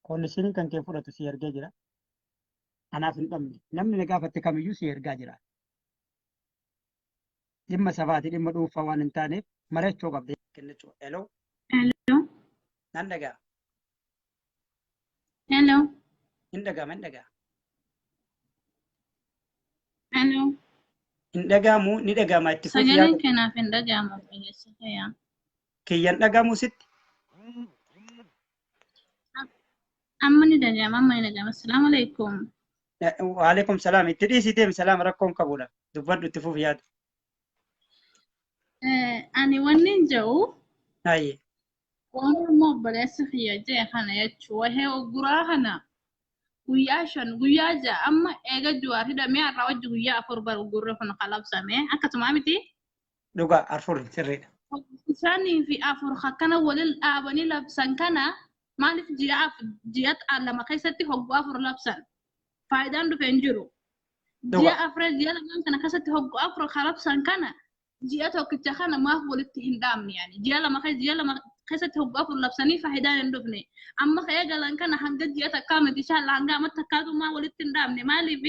Koondishiniin kan kee fudhatu si ergee jira. Anaaf hin dhabne. Namni na gaafatte kamiyyuu si ergaa jira. Dhimma sabaati dhimma dhuunfaa waan hin taaneef mari'achuu qabda. Kennachuu. Hello. Hello. Nan dhagaa. Hello. Hin dhaga'ama hin dhaga'a. Hello. Hin dhaga'amu ni dhaga'ama itti fufi Sagaleen yaada. kanaaf hin dhaga'amu obboleessa kiyya. Kiyyan dhaga'amu sitti. Amma ni dhaga'ama amma ni dhaga'ama. Assalaamu alaikum. Waalaikum salaam itti dhiisii deemi salaam rakkoon qabudha. Dubbadhu itti fufi yaada. Ani wanni hin jedhu Hayyee. waan immoo obboleessi kiyya jedhe kana jechuun wahee ogguraa kana guyyaa 5 guyyaa 6 amma eega Jawaar hidhamee har'aa wajji guyyaa 4 bara uggurri kun kalabsame akkasuma miti. Dhugaa afur sirriidha. 5 fi 4 akkana walin dhaabanii labsan kana maaliif ji'a 2 keessatti hogguu 4 labsan faayidaan dhufe hin jiru. Ji'a afran ji'a lamaan kana keessatti hogguu 4 kalabsan kana ji'a tokkicha kana maaf walitti hin dhaabne yaani ji'a lama ji'a lama keessatti hogguu 4 labsanii faayidaan hin dhufne. Amma ka'ee galan kana hanga ji'a takkaa miti inshallah hanga amma takkaatumaa walitti hin dhaabne maaliif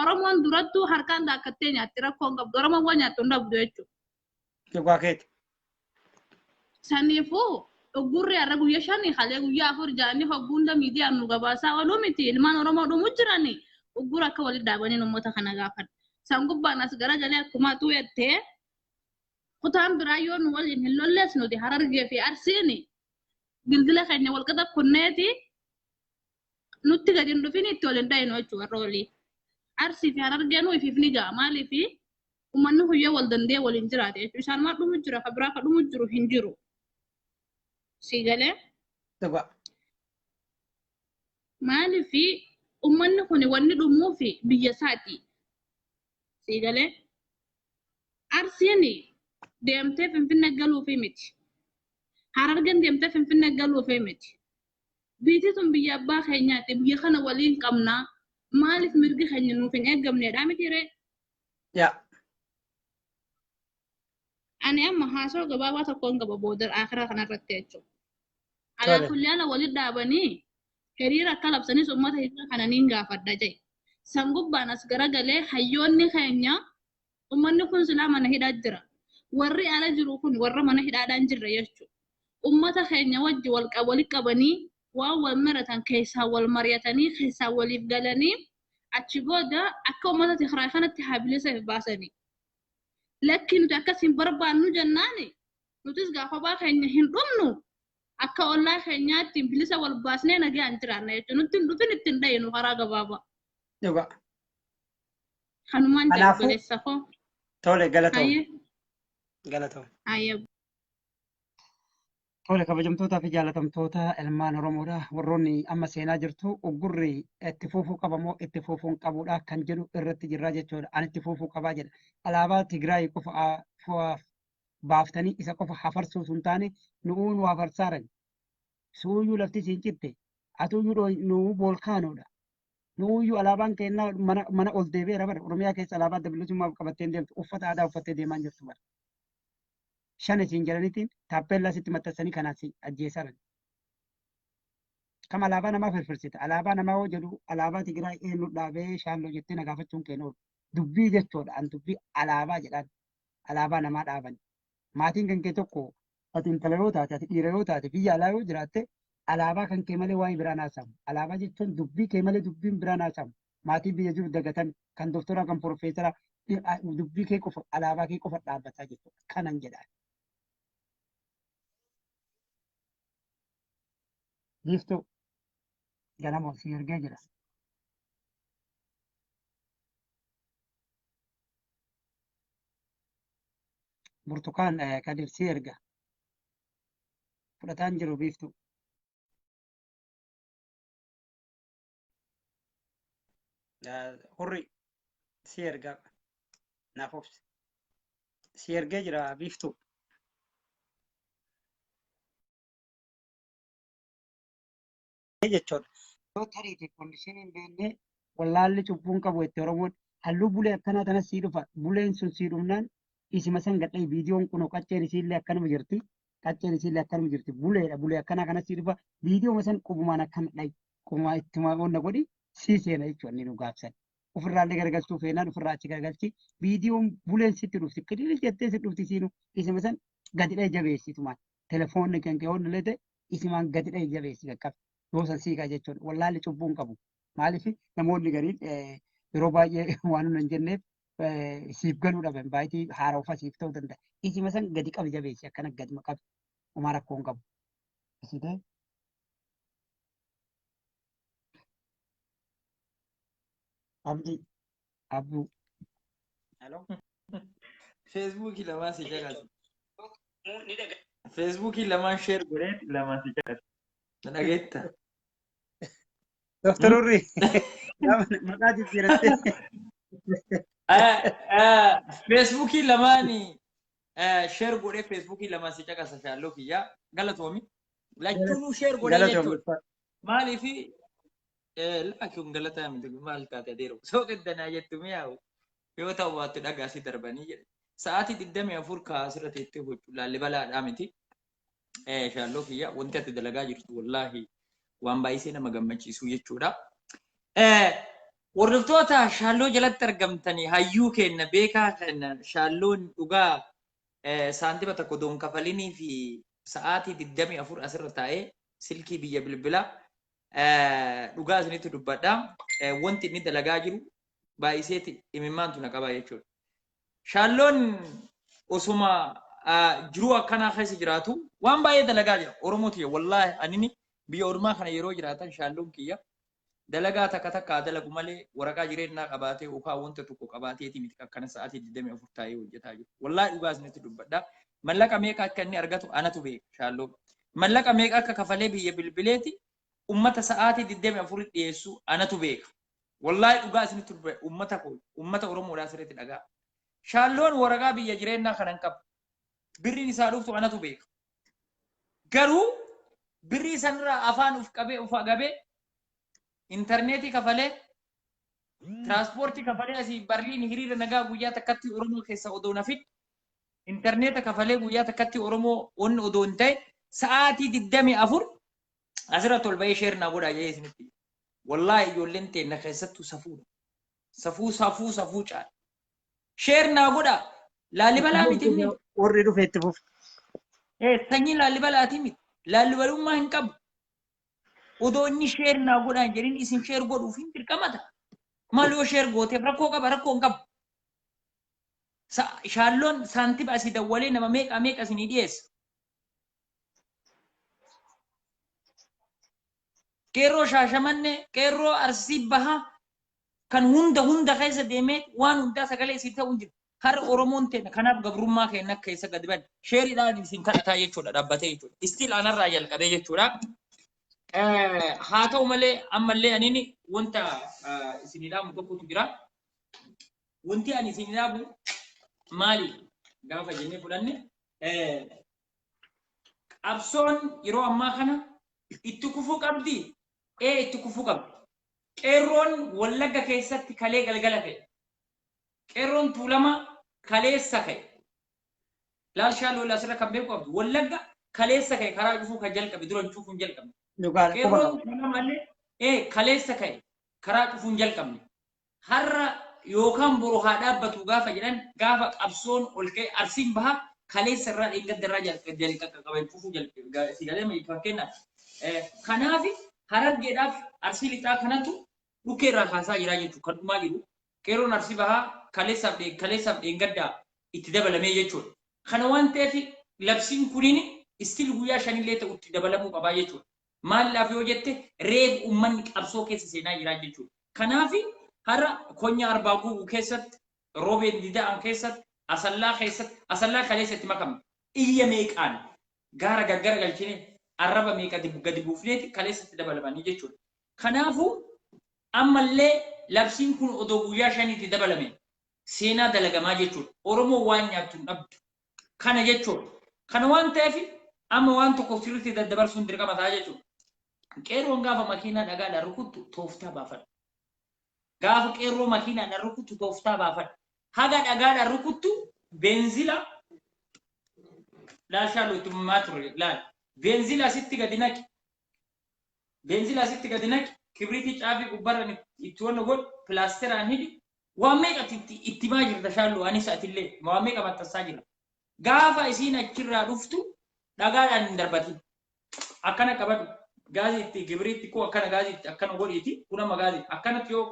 Oromoon durattuu harkaan daakkattee nyaatti rakkoon qabdu Oromoon waan nyaattu hin dhabdu jechuudha. Dhugaa keeti. Saniifuu uggurri har'a guyyaa 5 kalee guyyaa 4 ja'anii hogguu hunda miidiyaan nu gabaasaa ooluu miti ilmaan Oromoo dhumu jirani uggura akka walitti dhaabanii uummata kana gaafadha. San gubbaan as garagalee akkuma atuu jettee kutaan biraa yoo nu waliin hin lollees nuti Harargee fi Arsiin gilgila keenya wal qixa kunneeti nutti gadi hin dhufin itti wal hin dhayinu jechuudha warra olii. Arsii fi Harargee nu ifiif ni ga'a maaliif uummanni kun yoo wal danda'ee waliin jiraate jechuudha. Isaan maal dhumu jira ka biraa ka dhumu jiru hin jiru. Si galee? Dhugaa. Maaliif uummanni kun wanni dhumuuf biyya isaati. Si galee? Arsiin deemtee Finfinnee galuufi miti. Harargeen deemtee Finfinnee galuufi miti. Biyyi tun biyya abbaa keenyaati. Biyya kana waliin qabnaa. Maaliif mirgi keenya nuuf hin eegamneedha miti ree? Yaa. Ani amma haasawaa gabaabaa tokkoon qaba booda akhiraa kanarratti jechuudha. Alaa kulli ala walitti dhaabanii hiriira akka labsanis uummata hiriira kana niin gaafadha jedhe. San gubbaan as garagalee hayyoonni keenya uummanni kun silaa mana hidhaa jira. Warri ala jiru kun warra mana hidhaadhaan jirre jechuudha. Ummata keenya wajji wal walitti qabanii waan wal maratan keessaa wal mari'atanii keessaa waliif galanii achi booda akka ummata Tigraay kanatti haa bilisa baasanii. Lakki nuti akkas hin barbaannu jennaani nutis gaa kophaa keenya hin dhumnu akka ollaa keenyaatti bilisa wal baasnee nagaan jiraanna jechuudha. Nutti hin dhufin ittiin dhayinu karaa gabaabaa. Dhugaa. Kanumaan jedhu Kanaafuu obboleessa koo. tole galatoom. Hayyee. Galatoom. Hayyee. Tole kabajamtootaa fi jaalatamtoota ilmaan Oromoodha. Warroonni amma seenaa jirtu uggurri itti fufuu qaba moo itti fufuu hin qabudha kan jedhu irratti jirra jechuudha. Ani itti fufuu qabaa jedha. Alaabaa Tigraay qofa baaftanii isa qofa hafarsuu sun taane nu'uu nu hafarsaaran. Suuyyuu lafti siin citte. Atuyyuu nuu boolkaanoodha. Nuuyyuu alaabaan keenyaa mana ol deebi'eera bara. Oromiyaa keessa alaabaa adda bilisummaaf qabattee hin deemtu. Uffata aadaa uffattee deemaa hin jirtu bara. Shan isiin jedhaniitiin taappellaa sitti maxxansanii kanaan si ajjeesaran. Kam alaabaa namaa firfirsita. Alaabaa namaa yoo jedhu alaabaa Tigraay eenyu dhaabee shaalloo jettee na gaafachuun keenya oolu. Dubbii jechuudha. An dubbii alaabaa jedhaan. Alaabaa namaa dhaaban. Maatiin kan kee tokko ati intala yoo taate ati dhiira yoo taate biyya alaa yoo jiraatte alaabaa kan kee malee waa'ee biraan haasamu. Alaabaa jechuun dubbii kee malee dubbiin biraan haasamu. Maatii biyya jiru dagatan kan doktoraa kan porofeesaraa dubbii kee qofa alaabaa kee qofa dhaabbataa jechuudha. Kanan jedha. Biiftuu ganamoo si ergee jira. Burtukaan Kadir si erga. Fudhataan jiru biiftuu. Hurri si erga naaf obsi. Si ergee jira biiftuu. Jechuudha. Yoo tariiti kondishinii hin beekne wallaalli cubbuun qabu itti Oromoon halluu bulee akkanaa tanas sii dhufa. Buleen sun sii dhufnaan isima san gadhee viidiyoon kunoo qacceen isiillee akkanuma jirti. Qacceen isiillee akkanuma jirti. Buleedha bulee akkanaa kanas sii dhufa. Viidiyooma san qubumaan akkana dhayi. Qubumaa ittuma onna godhi sii seena jechuudha inni nu gaafsan. Ofirraallee garagalchuu feenaan ofirraa achi garagalchi. Viidiyoon buleen sitti dhufti. Kidili jettee si dhufti siinu isima san gadi dhayi jabeessitumaan. Telefoonni kan kee onni illee isimaan gadi dhayi jabeessi qaqqabe. Yoo san siiqaa jechuudha. Wallaalli cubbuu hin qabu. Maaliif namoonni gariin yeroo baay'ee waan nuti hin jenneef siif galuu dhaban baay'ee haaroofa siif ta'uu danda'a. Isima san gadi qabi jabeessi akkana gadi qabi. Homaa rakkoo hin qabu. Asitee Abdii Abduu. Hello. Feesbuukii lamaan si caqasi. Feesbuukii lamaan sheer godhee lamaan si caqasi. Na dhageetta? Doktor Urri maqaa jijjiirattee. Feesbuukii lamaan sheer godhee feesbuukii lamaan si caqasa shaalloo kiyyaa galatoomi. Lachuunuu sheer godhee jechuudha. Maaliif laakiin galataa miti maal taate adeero. Soo qiddanaa jettu mi'aawu yoo ta'u baattu dhagaa si darbanii jedhe. Sa'aatii 24 kaasirra teettee gochuu laallibalaadhaa miti. Shaalloo kiyya wanti ati dalagaa jirtu wallaahi waan baay'isee nama gammachiisu jechuudha. Hordoftoota shaalloo jalatti argamtanii hayyuu kenna beekaa kenna shaalloon dhugaa saantima tokko doon kafalinii fi sa'aatii 24 asirra taa'ee silkii biyya bilbilaa dhugaa isinitti dubbadha. Wanti inni dalagaa jiru baay'iseeti imimmaantu na qaba jechuudha. Shaalloon osuma jiruu akkanaa keessa jiraatu waan baay'ee dalagaa jira. Oromoo tiyya wallaahi anini biyya ormaa kana yeroo jiraatan shaalloon kiyya dalagaa takka takka dalagu malee waraqaa jireenyaa qabaatee yookaan wanta tokko qabaateeti miti akkana sa'aatii 24 taa'ee hojjetaa jiru. Wallaahi dhugaa isinitti dubbadha. Mallaqa meeqa akka inni argatu anatu beeka shaalloon. Mallaqa meeqa akka kafalee biyya bilbileeti ummata sa'aatii 24 dhiyeessu anatu beeka. Wallaahi dhugaa isinitti dubbadha. Ummata koo ummata Oromoodhaa sirriitti dhagaa. Shaalloon waraqaa biyya jireenyaa kana hin qabu. Birriin isaa dhuftu anatu beeka. Garuu birrii sanirraa afaan uf qabee uf hagabee intarneetii kafalee tiraanspoortii kafalee asii Barliin hiriira nagaa guyyaa takkatti Oromoo keessa odoo nafin intarneeta kafalee guyyaa takkatti Oromoo onni odoo hin ta'e sa'aatii 24 asirratti ol ba'ee sheer naa godhaa jedhee isinitti. Wallaahi ijoolleen teenna keessattuu safuudha. Safuu safuu safuu caala. Sheer naa godhaa. Laalibalaa miti inni. Warri dhufe itti fufu. Sanyii laalibalaati miti. Laalibalummaa hin qabu. Odoo inni share naa godhaan jedhin isin share godhuuf hin dirqamata. Maal yoo share gooteef rakkoo qaba rakkoo hin qabu. Shaalloon saantiba asii dawwalee nama meeqa meeqa isinii dhiyeessa. Qeerroo Shaashamannee, qeerroo Arsii Bahaa kan hunda hunda keessa deemee waan hundaa sagalee isin ta'u hin jiru. Har'a Oromoon teenya kanaaf gabrummaa keenya keessa gadi bane. Sheeriidhaan isin kadhataa jechuudha dhaabbatee jechuudha. Istiil anarraa jalqabee jechuudha. Haa ta'u malee ammallee aniin wanta isinii dhaamu tokkotu jira. Wanti ani isinii dhaamu maali gaafa jennee fudhanne qabsoon yeroo ammaa kana itti kufuu qabdi. Ee itti kufuu qabdi. Qeerroon Wallagga keessatti kalee galgala ka'e. Qeerroon Tuulamaa kaleessa ka'e. Laal shaaloo asirra kan beeku qabdu. Wallagga kaleessa ka'e karaa cufuu kan jalqabe dura cufuu hin jalqabne. Dhugaadha quba Qeerroon qaba. Tuulamallee kaleessa ka'e karaa cufuu hin jalqabne. Har'a yookaan boru haa dhaabbatu gaafa jedhan gaafa qabsoon ol ka'e Arsiin baha kaleessa irraa dheengadda irraa jalqabe cufuu jalqabe si galee fakkeenyaaf. Kanaaf Harargeedhaaf Arsii lixaa kanatu dhukkee irraa kaasaa jira jechuudha kan dhumaa jiru. Qeerroon Arsii bahaa kaleessaaf dheengaddaa itti dabalamee jechuudha. Kana waan ta'eef labsiin kuniin istil guyyaa shanillee ta'u itti dabalamuu qabaa jechuudha. Maaliif yoo jette reef uummanni qabsoo keessa seenaa jira jechuudha. Kanaaf har'a konya Arbaa Guuguu keessatti, Roobeen Dida'an keessatti, Asallaa keessatti, Asallaa kaleessa itti makamne iyya meeqaan gaara gaggara galchine arraba meeqa gadi buufneeti kaleessa itti dabalamanii jechuudha. Kanaafuu ammallee labsiin kun odoo guyyaa shaniitti dabalame seenaa dalagamaa jechuudha. Oromoo waan nyaattu hin dhabdu. Kana jechuudha. Kana waan ta'eef amma waan tokko sirriitti daddabarsuun dirqama ta'a jechuudha. Qeerroon gaafa makiinaa dhagaadhaan rukuttu tooftaa baafadha. Gaafa qeerroo makiinaadhaan rukuttu tooftaa baafadha. Haga dhagaadhaan rukuttu beenzila laal shaaloo itti himaa ture laal. Beenzila asitti gadi naqi. Beenzila asitti gadi naqi. Kibriitii caafii gubbaarraan itti wanna godhu pilaasteraan hidhi. Waan meeqa itti himaa jirta shaalloo anis atillee waan meeqa maxxansaa jira. Gaafa isiin achirraa dhuftu dhagaadhaan hin darbatin. Akkana qabadhu. Gaazii itti kibriitti koo akkana gaazii itti akkana godhiiti kun amma gaazii akkanatti yoo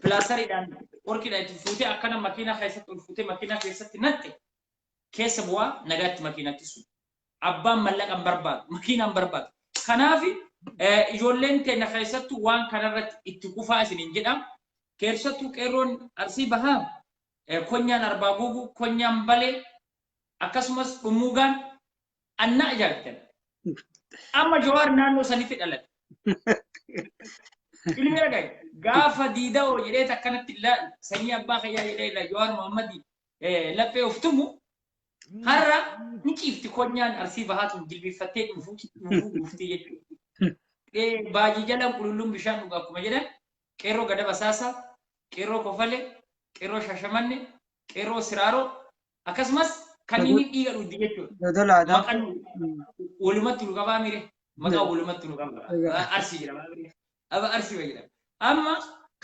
pilaasteriidhaan qorkiidhaan itti fuutee akkana makiinaa keessatti ol fuutee makiinaa keessatti natte keessa bu'aa nagaatti makiinatti sun. Abbaan mallaqa hin barbaadu makiinaa hin barbaadu. Kanaaf ijoolleen teenya keessattuu waan kanarratti itti kufaa isiniin jedha. Keessattuu qeerroon Arsii bahaa konyaan Arbaa Guuguu, konyaan Balee akkasumas Dhummuugaan annaa ajaa'ibtan. Amma Jawaar naannoo sanitti dhalate. Ilmi dhagaye gaafa diida'oo jedhee akkanatti sanyii abbaa kayyaa jedhee Jawaar Muhammad laphee of tumu har'a ni ciifti konyaan Arsii bahaa tun jilbiiffattee dhufuu dhufti jechuudha. Baajii jala qulqulluun bishaan dhuga akkuma jedhan qeerroo Gada Basaasaa, qeerroo Kofalee, qeerroo Shashamanne, qeerroo Siraaroo akkasumas kan inni dhiiga dhugdi jechuudha. Dodolaadha. Maqaan walumatti nu qabaa mire. Maqaa walumatti nu qaba. Arsii jedhama. Arsii jedhama. Amma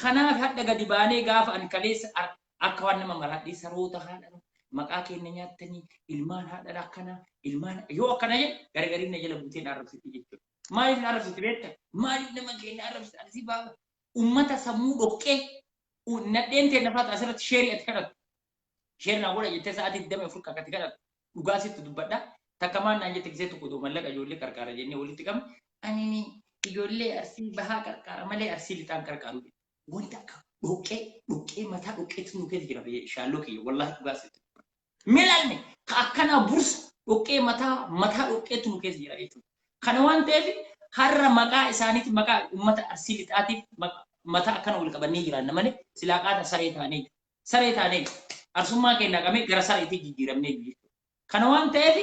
kanaaf hadha gadi baanee gaafa ani kaleessa akka waan nama maraadhee saroota haadha maqaa keenya nyaattanii ilmaan haadha akkana ilmaan yoo akkana jedhe gargariin na jala buutee na arrabsiti jechuudha. Maaliif na arrabsiti beekta? Maaliif nama keenya arrabsiti? Arsii baaba. Uummata sammuu dhoqqee nadheen ta'e nafaatu asirratti sheerii ati kadhattu. Sheerii naa godha jettee sa'aatii 24 kakatti kadhattu. Dhugaa sitti dubbadha. Takka maan naan jette gisee tokko mallaqa ijoollee qarqaara jennee walitti qabne. Ani ijoollee Arsii bahaa qarqaara malee Arsii lixaan qarqaaru. Wanta akka dhoqqee dhoqqee mataa dhoqqeetu nu keessa jira shaalloo kiyya wallaahi dhugaa sitti dubbadha. Milalne ka akkanaa bursa dhoqqee mataa mataa dhoqqeetu nu keessa jira jechuudha. Kana waan ta'eef har'a maqaa isaaniiti maqaa uummata Arsii lixaatiif mataa akkana wal qabannee jiraanna malee silaa qaata saree taanee saree taanee arsummaa keenya qabee gara sareetti jijjiiramnee jechuudha. Kana waan ta'eef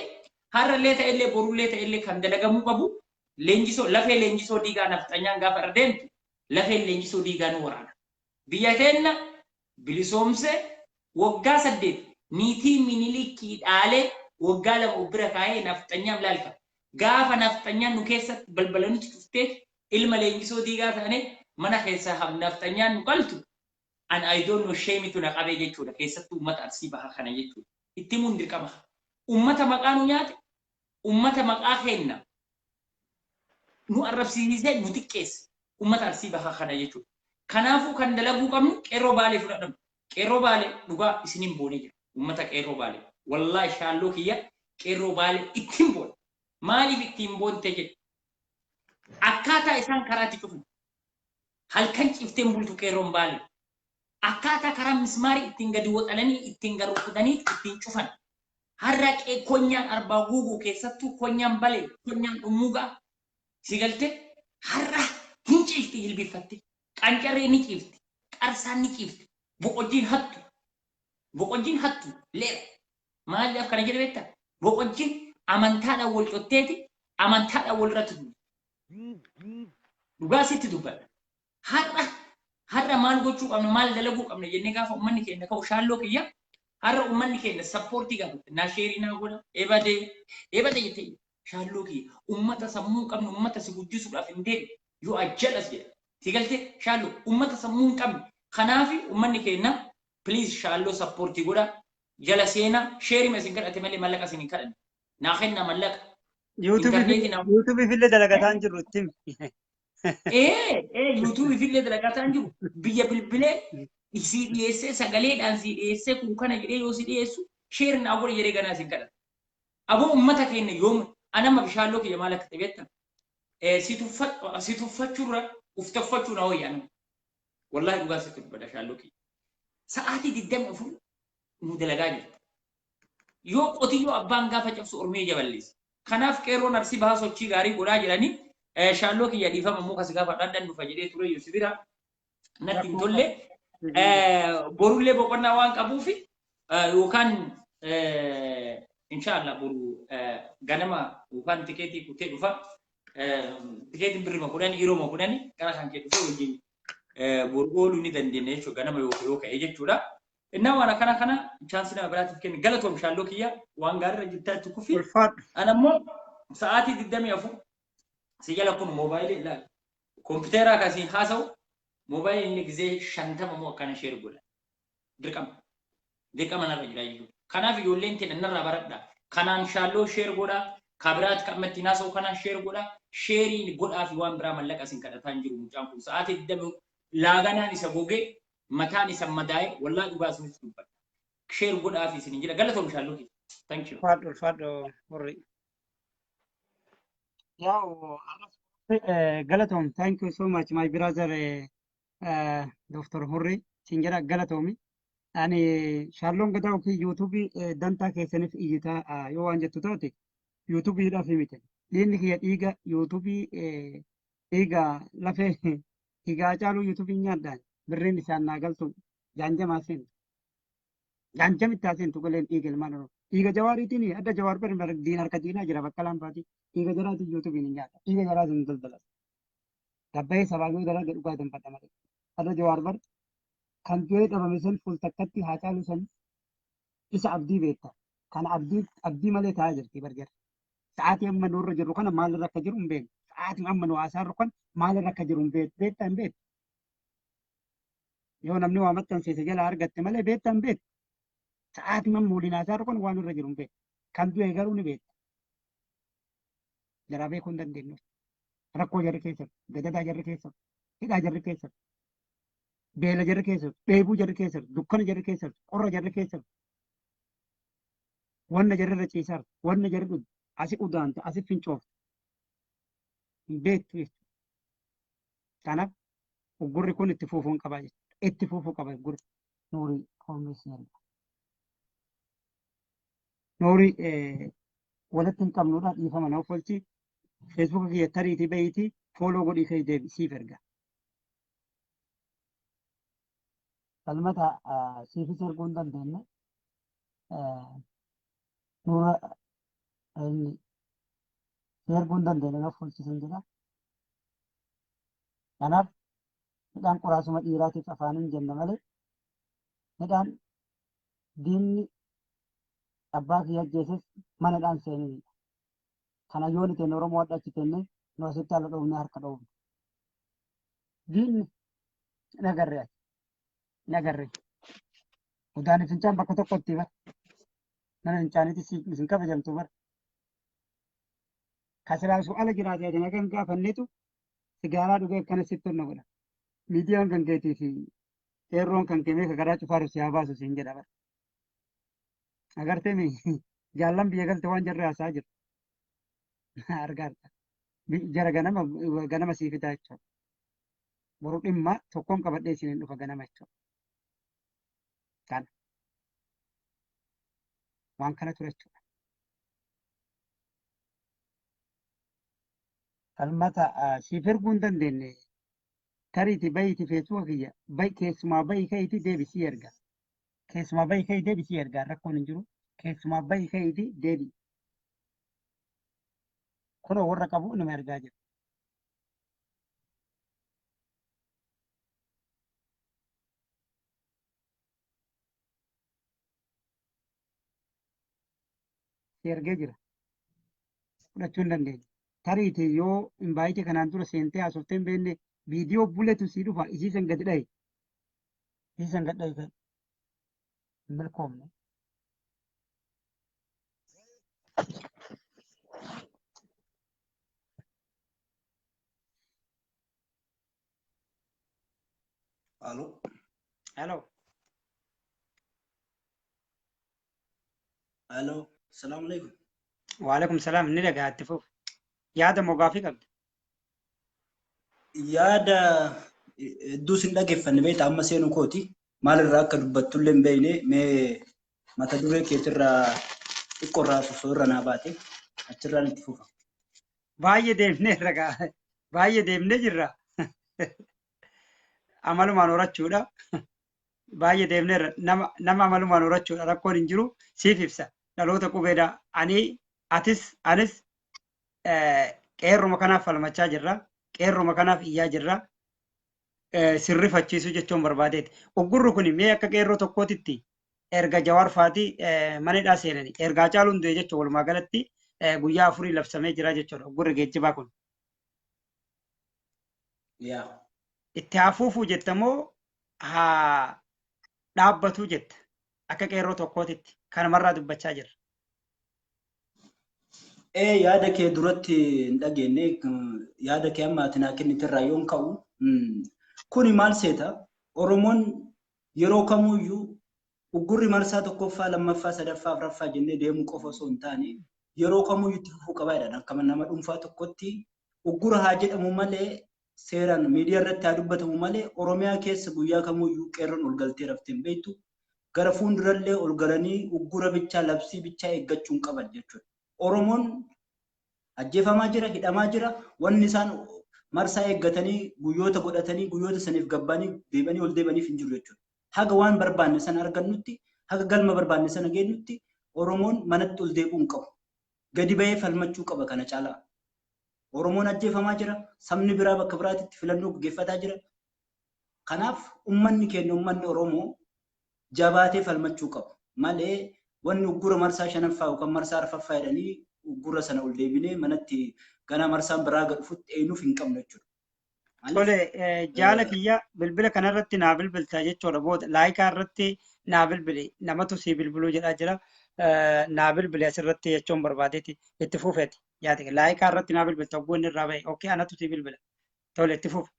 har'allee ta'ellee borullee ta'ellee kan dalagamuu qabu leenjisoo lafee leenjisoo diigaa nafxanyaan gaafa irra deemtu lafeen leenjisoo diigaa nu waraana. Biyya keenya bilisoomsee waggaa 8 niitii Minilikii dhaalee waggaa 2 of bira kaa'ee nafxanyaaf laalfa. Gaafa nafxanyaan nu keessatti balbala nuti cuftee ilma leenjisoo diigaa taanee mana keessaa nafxanyaan nu qaltu an I don't know sheemitu na qabee jechuudha. Keessattuu uummata Arsii bahaa kana jechuudha. Itti himuun dirqama. Ummata maqaa nu nyaate, ummata maqaa keenna nu arrabsiisee nu xiqqeesse. Ummata Arsii Bahaa kana jechuudha. Kanaafuu kan dalaguu qabnu Qeerroo Baalee fudhadhamu. Qeerroo Baalee dhugaa isiniin boonee jira. Ummata Qeerroo Baalee. Wallaahi shaalloo kiyya Qeerroo Baalee ittiin boona. Maaliif ittiin boonte jedhe? Akkaataa isaan karaatti cufan. Halkan cifteen bultu Qeerroon Baalee. Akkaataa karaa mismaarii ittiin gadi woxalanii ittiin gad rukutanii ittiin cufan. Har'a konyaan Arbaa Guuguu keessattuu konyaan Balee, konyaan Dhummuugaa si galte har'a hin ciifti jilbiiffatte. Qancarree ni ciifti. Qarsaan ni ciifti. Boqojjiin hattu. Boqojjiin hattu leera. Maaliif kana jedhe beektaa? Boqojjiin amantaadhaan wal cotteeti amantaadhaan wal irratti duulti. Dhugaa sitti dubbadha. Har'a maal gochuu qabna, maal dalaguu qabna jennee gaafa uummanni keenya ka'u, shaalloo kiyya, har'a uummanni keenya support gaafata. Naa share naa godha, ebadee ebade jettee, shaalloo kiyya, uummata sammuu hin qabne, uummata si guddisuudhaaf hin deemne, you are jealous jedha. Si galtee, shaalloo, uummata sammuu hin qabne. Kanaaf uummanni keenya please shaalloo support godha. Jala seenaa share isin kadhate malee mallaqa isin hin kadhanne. Naa kennaa mallaqa. Intarneetii naa YouTubeiif illee dalagataa hin jirru, itti himi. YouTubeiif illee dalagataa hin jiru. Biyya bilbilee sii dhiyeessee, sagaleedhaan sii dhiyeessee, kun kana jedhee yoo si dhiyeessu share naa godhi jedhee ganaa isin kadhata. Aboo, uummata keenya yoom anama bishaalloo kiyya maal akka ta'e beektaa? Si tuffachuurra uf tuffachuu na wayya anama. Wallaahi dhugaa sitti dubbadha, shaalloo kiyya. Sa'aatii 24 nu dalagaa jirta. Yoo qotiyyoo abbaan gaafa cabsu ormii ija balleessa. Kanaaf Qeerroon Arsii Bahaa sochii gaarii godhaa jiranii. Shaalloo kiyya, dhiifama immoo kasi gaafa dhadhan dhufa jedhee ture yoo si bira natti hin tolle. Borullee boqonnaa waan qabuuf yookaan inshaallah boru ganama yookaan tikeetii kutee dhufa. Tikeetiin birrima 10, yeroo 10 gara kan kee dhufee wajjin boru ooluu ni dandeenya jechuudha, ganama yoo ka'e jechuudha. Innaa waan akkana kana chance nama biraatiif kenni. Galatoom, shaalloo kiyya, waan gaariirra jirtaa, itti kufi. Ulfaadhu. Ana immoo sa'aatii 24 si jala kun moobaayilii ilaali. Kompiiteraa kasiin haasa'u moobaayilii inni gizee 50 moo akkana share godha. Dirqama. Dirqama narra jira jechuudha. Kanaaf ijoolleen teenya narraa baradha. Kanaan shaalloo share godha. Kabiraat kan amma ittiin haasa'u kanaan share godha. Shareiin godhaa fi waan biraa mallaqa isin kadhataa hin jiru mucaan kun. Sa'aatii 20 laaganaan isa gogee mataan isa madaa'e, wallaa dhugaa isinitti dubbadha. Share godhaa fi isin jira. Galatoom, shaalloo kiyya. Thank you. Ulfaadhu, ulfaadhu, Hurrii. Yaa'u galatoom, thank you so much, my brother Dr. Hurrii siin jedha, galatoomi. Ani shaalloon gadaa ofii YouTubeii dantaa keessaniif iyyitaa yoo waan jettu taate YouTubeiidhaaf miti. Dhiigni kiyya dhiiga YouTubeii, dhiiga lafee dhiigaa caaluu YouTubeiin nyaadhaan birriin isaan naa galtu jaanjamaa seentu. Jaanjamitti haa seentu galeen dhiiga ilmaan Oromoo. Dhiiga Jawaariitiin adda Jawaar bari diin harka diinaa jira, bakka laanfaati. Dhiiga jaraatiin YouTubeiin hin nyaadha. Dhiiga jaraatiin hin daldalatu. Gabbayee sabaa yoo dalage dhugaa danfadha malee. Adda Jawaar bar kan du'ee dhabame san fuul takkatti haa caalu san isa abdii beekta. Kana abdii abdii malee taa'aa jirti barjar. Sa'aatii amma nurra jirru kana maalirra akka jiru hin beeknu. Sa'aatii amma nu haasaarru kan maalirra akka jiru hin beektu. Beektaa hin beektu. Yoo namni waa maxxansiise jala argatte malee beektaa hin beektu. Sa'aatii amma waliin haasaarru kan waan irra jiru hin beektu. Kan du'e garuu ni beekta. Jaraa beekuu hin dandeenyu. Rakkoo jarri keessa, gadadaa jarri keessa, hidhaa jarri keessa, beela jarri keessa, dheebuu jarri keessa, dukkana jarri keessa, qorra jarri keessa, wanna jarri irra ciisaar, wanna jarri dhugu, asi udaante, asi fincoofte hin beektu jechuudha. Kanaaf uggurri kun itti fuufuu hin qabaa jechuudha. Itti fuufuu qaba uggurri. Nuurii Hoomees ni arga. Nuurii walitti hin qabnudha, dhiifama na offolchi. Facebooka kiyya tariitii bahiitii follow godhii kee deebi siif erga. Falmata siifis erguu hin dandeenye. Nuura inni si erguu hin dandeenye, na offolchisan jedha. Kanaaf midhaan qoraasuma dhiiraatiif afaaniin jenna malee midhaan diinni abbaa kiyya ajjeeses manadhaan seeninidha. Kana yoo ni tenne Oromoo adda achi tenne nu asitti haala dhoofne harka dhoofne. Diinni hin agarre ati. Hin agarre. Udaan fincaan bakka tokkotti bara. Mana fincaaniitti isin kabajamtu bara. Kasilaasu ala jiraate ati nagan gaafannetu sigaaraa dhugee akkana sitti onna godha. Miidiyaan kan keetii fi qeerroon kan kee meeqa garaa cufaaru si haa baasu siin jedha bara. Agartee mi jaallan biyya galte waan jarri haasaa jiru. Argaarta. Jara ganama ganama sii fidaa jechuudha. Boru dhimma tokkoon qabadhee isiniin dhufa ganama jechuudha. Kana waan kana ture jechuudha. Falmata siif erguu hin dandeenye tariiti bahiiti feesbuuka kiyya bahi keessumaa bahi ka'iiti deebisii erga. Keessumaa bahi ka'i deebisii erga rakkoon hin jiru. Keessumaa bahi ka'iiti deebi. Kunoo warra qabu nama ergaa jira. Si ergee jira. Fudhachuu hin dandeenye. Tariiti yoo invaayitii kanaan dura seentee haasoftee hin beekne viidiyoo buletu sii dhufa isii san gadi dhahi. Isii san gad dhahi kan hin milkoomne. Alo. Hello. Alo. Salaamu alaikum. Waalaikum salaam ni dhagaa itti fufu. Yaada moo gaafii qabda? Yaada hedduu sin dhageeffanne beekta amma seenuu kooti. Maalirraa akka dubbattullee hin beekne mee mata duree keetirraa xiqqoorraa sosoo irra naa baate achirraan itti fufa. Baay'ee deemnee ragaa baay'ee deemnee jirra. Amalumaan horachuudha. Baay'ee deemneerra nama nama amalumaan horachuudha rakkoon hin jiru siif ibsa dhaloota qubeedha ani atis anis qeerruma kanaaf falmachaa jirra qeerruma kanaaf iyyaa jirra sirrifachiisuu jechuun barbaadeeti. Uggurri kun mee akka qeerroo tokkootitti erga Jawaar faatii mana hidhaa seenanii erga Hacaaluun du'e jechuun walumaa galatti guyyaa afurii labsamee jira jechuudha uggurri geejjibaa kun. Yaa. Itti haa fuufuu jetta moo haa dhaabbatuu jetta akka qeerroo tokkootitti kanumarraa dubbachaa jirra. Ee yaada kee duratti hin dhageenye yaada kee amma ati naa kennite irraa yoon ka'u kuni maal seeta Oromoon yeroo kamuyyuu uggurri marsaa tokkoffaa lammaffaa sadaffaa afuraffaa jennee deemuu qofa osoo hin taane yeroo kamuyyuu itti fufuu qabaa jedhan akka nama dhuunfaa tokkotti uggura haa jedhamu malee seeraan miidiyaa irratti haa dubbatamu malee Oromiyaa keessa guyyaa kamuyyuu qeerroon ol galtee raftee hin beektu gara fuuldurallee ol galanii uggura bichaa labsii bichaa eeggachuu hin qaban jechuudha. Oromoon ajjeefamaa jira, hidhamaa jira. Wanni isaan marsaa eeggatanii guyyoota godhatanii guyyoota saniif gabbaanii deebanii ol deebaniif hin jiru jechuudha. Haga waan barbaanne sana argannutti, haga galma barbaanne sana geenyutti Oromoon manatti ol deebi'uu hin qabu. Gadi bahee falmachuu qaba kana caalaa. Oromoon ajjeefamaa jira, sabni biraa bakka biraatitti filannoo gaggeeffataa jira. Kanaaf uummanni keenya uummanni Oromoo jabaatee falmachuu qaba. Malee wanni uggura marsaa shanaffaa yookaan marsaa arfaffaa jedhanii uggura sana ol deebinee manatti ganaa marsaan biraa gad dhufutti eenyuuf hin qabnu jechuudha. Tole jaala kiyya bilbila kanarratti naa bilbilta jechuudha booda laayikaa irratti naa bilbili namatu sii bilbiluu jedhaa jira naa bilbili asirratti jechuun barbaadeeti itti fufeeti yaade laayikaa irratti naa bilbilta ogguu inni irraa bahe okkee anatu sii bilbila tole itti fufe.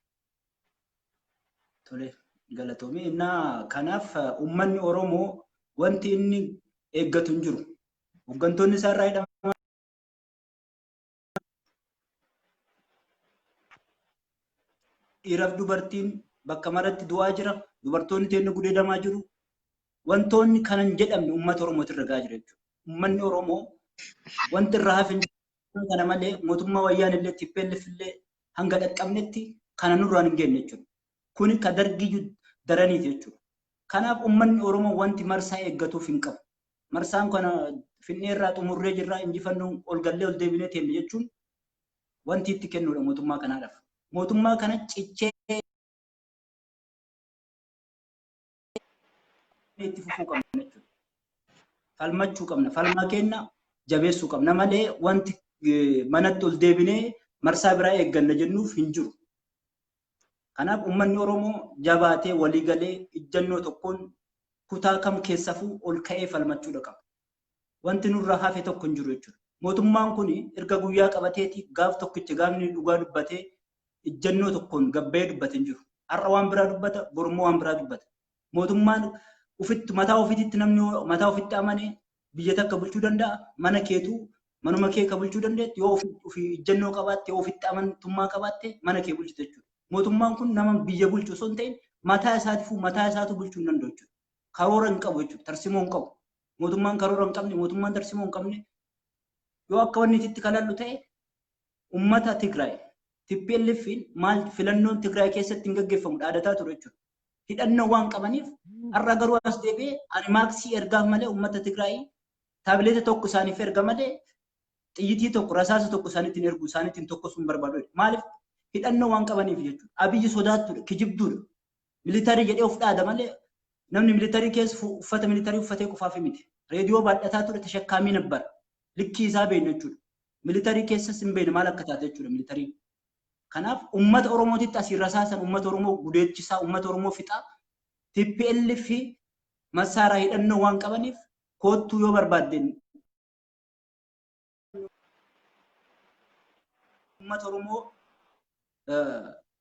Tole galatoomii innaa kanaaf uummanni Oromoo wanti inni eeggatu hin jiru. Hooggantoonni isaa irraa hidhamaa dhiiraaf dubartiin bakka maratti du'aa jira. Dubartoonni teenya gudeedamaa jiru. Wantoonni kanan jedhamne uummata Oromootti irra gahaa jira jechuudha. Uummanni Oromoo wanti irraa hafe kana malee mootummaa wayyaan illee TPLF illee hanga dhaqqabnetti kana nurraan hin geenye jechuudha. Kuni ka dargiyyuu daraniiti jechuudha. Kanaaf uummanni Oromoo wanti marsaa eeggatuuf hin qabu. Marsaan kana finnee irraa xumurree jirraa injifannoon ol gallee ol deebinee teenne jechuun wanti itti kennuudha mootummaa kanaadhaaf. Mootummaa kana cichee itti fufuu qabna jechuudha. Falmachuu qabna. Falmaa keenya jabeessuu qabna malee wanti manatti ol deebinee marsaa biraa eegganna jennuuf hin jiru. Kanaaf uummanni Oromoo jabaatee walii galee ijjannoo tokkoon kutaa kam keessafuu ol ka'ee falmachuudha qaba. Wanti nurraa hafe tokko hin jiru jechuudha. Mootummaan kun erga guyyaa qabateeti gaaf tokkicha gaafni dhugaa dubbatee ijjannoo tokkoon gabbee dubbate hin jiru. Har'a waan biraa dubbata, borummoo waan biraa dubbata. Mootummaan ufitti mataa ofiitti namni mataa ofitti amane biyya takka bulchuu danda'a. Mana keetuu manuma kee ka bulchuu dandeettu yoo ofii ijjannoo qabaatte, yoo ofitti amantummaa qabaatte mana kee bulchite jechuudha. Mootummaan kun nama biyya bulchu osoo hin ta'in mataa isaatiifuu mataa isaatu bulchuu hin danda'u jechuudha. Karoora hin qabu jechuudha. Tarsimoo hin qabu. Mootummaan karoora hin qabne, mootummaan tarsimoo hin qabne yoo akka wanni itti kalallu ta'e uummata Tigraay TPLF'n maal filannoon Tigraay keessatti hin gaggeeffamu dhaadataa ture jechuudha. Hidhannoo waan qabaniif har'a garuu as deebi'ee ani maaksii ergaaf malee uummata Tigraay taabileeta tokko isaaniif erga malee xiyyitii tokko rasaasa tokko isaaniitiin ergu isaaniitiin tokko sun barbaadu. Maaliif hidhannoo waan qabaniif jechuudha. Abiyyi sodaattuudha, kijibduudha. Militarii jedhee of dhaada malee namni militarii keessa uffata militarii uffatee qofaaf miti. Reediyoo baadhataa ture tashakkaamii nabbara. Likkii isaa beekna jechuudha. Militarii keessas hin beekne maal akka taate jechuudha militariin. Kanaaf uummata Oromootitti asiin rasaasan uummata Oromoo gudeechisaa, uummata Oromoo fixaa. TPLF fi massaaraa hidhannoo waan qabaniif koottuu yoo barbaadden uummata Oromoo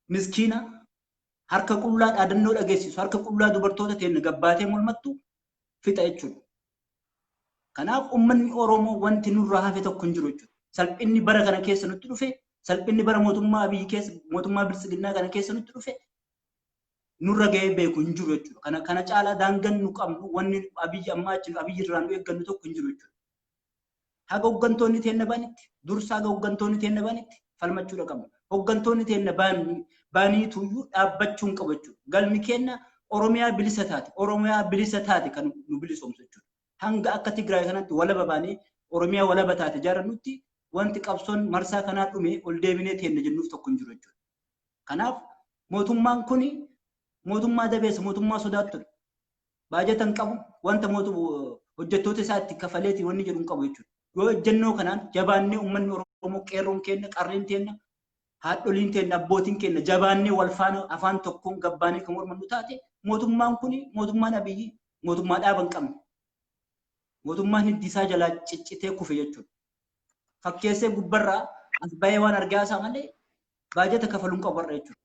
miskiina harka qullaa dhaadannoo dhageessisu, harka qullaa dubartoota teenya gabbaatee mormattu fixa jechuudha. Kanaaf uummanni Oromoo wanti nurraa hafe tokko hin jiru jechuudha. Salphinni bara kana keessa nutti dhufe, salphinni bara mootummaa Abiyyi keessa, mootummaa Biltsiginnaa kana keessa nutti dhufe nurra ga'ee beeku hin jiru jechuudha. Kana caalaa daangaan nu qabnu wanni Abiyyi ammaa achi Abiyyi irraa nu eeggannu tokko hin jiru jechuudha. Haga hooggantoonni teenna baanitti, dursa haga hooggantoonni teenna baanitti falmachuudha qabna. Hooggantoonni teenna baaniituyyuu dhaabbachuu hin qabu jechuudha. Galmi keenna Oromiyaa bilisa taate, Oromiyaa bilisa taate kan nu bilisoomsu jechuudha. Hanga akka Tigraay kanatti walaba baanee Oromiyaa walaba taate ijaarannutti wanti qabsoon marsaa kanaa dhume ol deebinee teenna jennuuf tokko hin jiru jechuudha. Kanaaf mootummaan kuni mootummaa dabeessa, mootummaa sodaattudha. Baajata hin qabu, wanta hojjettoota isaa itti kafaleeti wanni jedhu hin qabu jechuudha. Yoo ejjennoo kanaan jabaannee uummanni Oromoo qeerroon keenya, qarreen keenya, haadholiin keenya, abbootiin keenya jabaannee wal faana afaan tokkoon gabbaanee kan mormannu taate mootummaan kuni mootummaan Abiyyi mootummaa dhaaba hin qabne. Mootummaan hiddi isaa jalaa ciccitee kufe jechuudha. Fakkeessee gubbarraa as bahee waan argaa isaa malee baajata kafaluu hin qabu har'a jechuudha.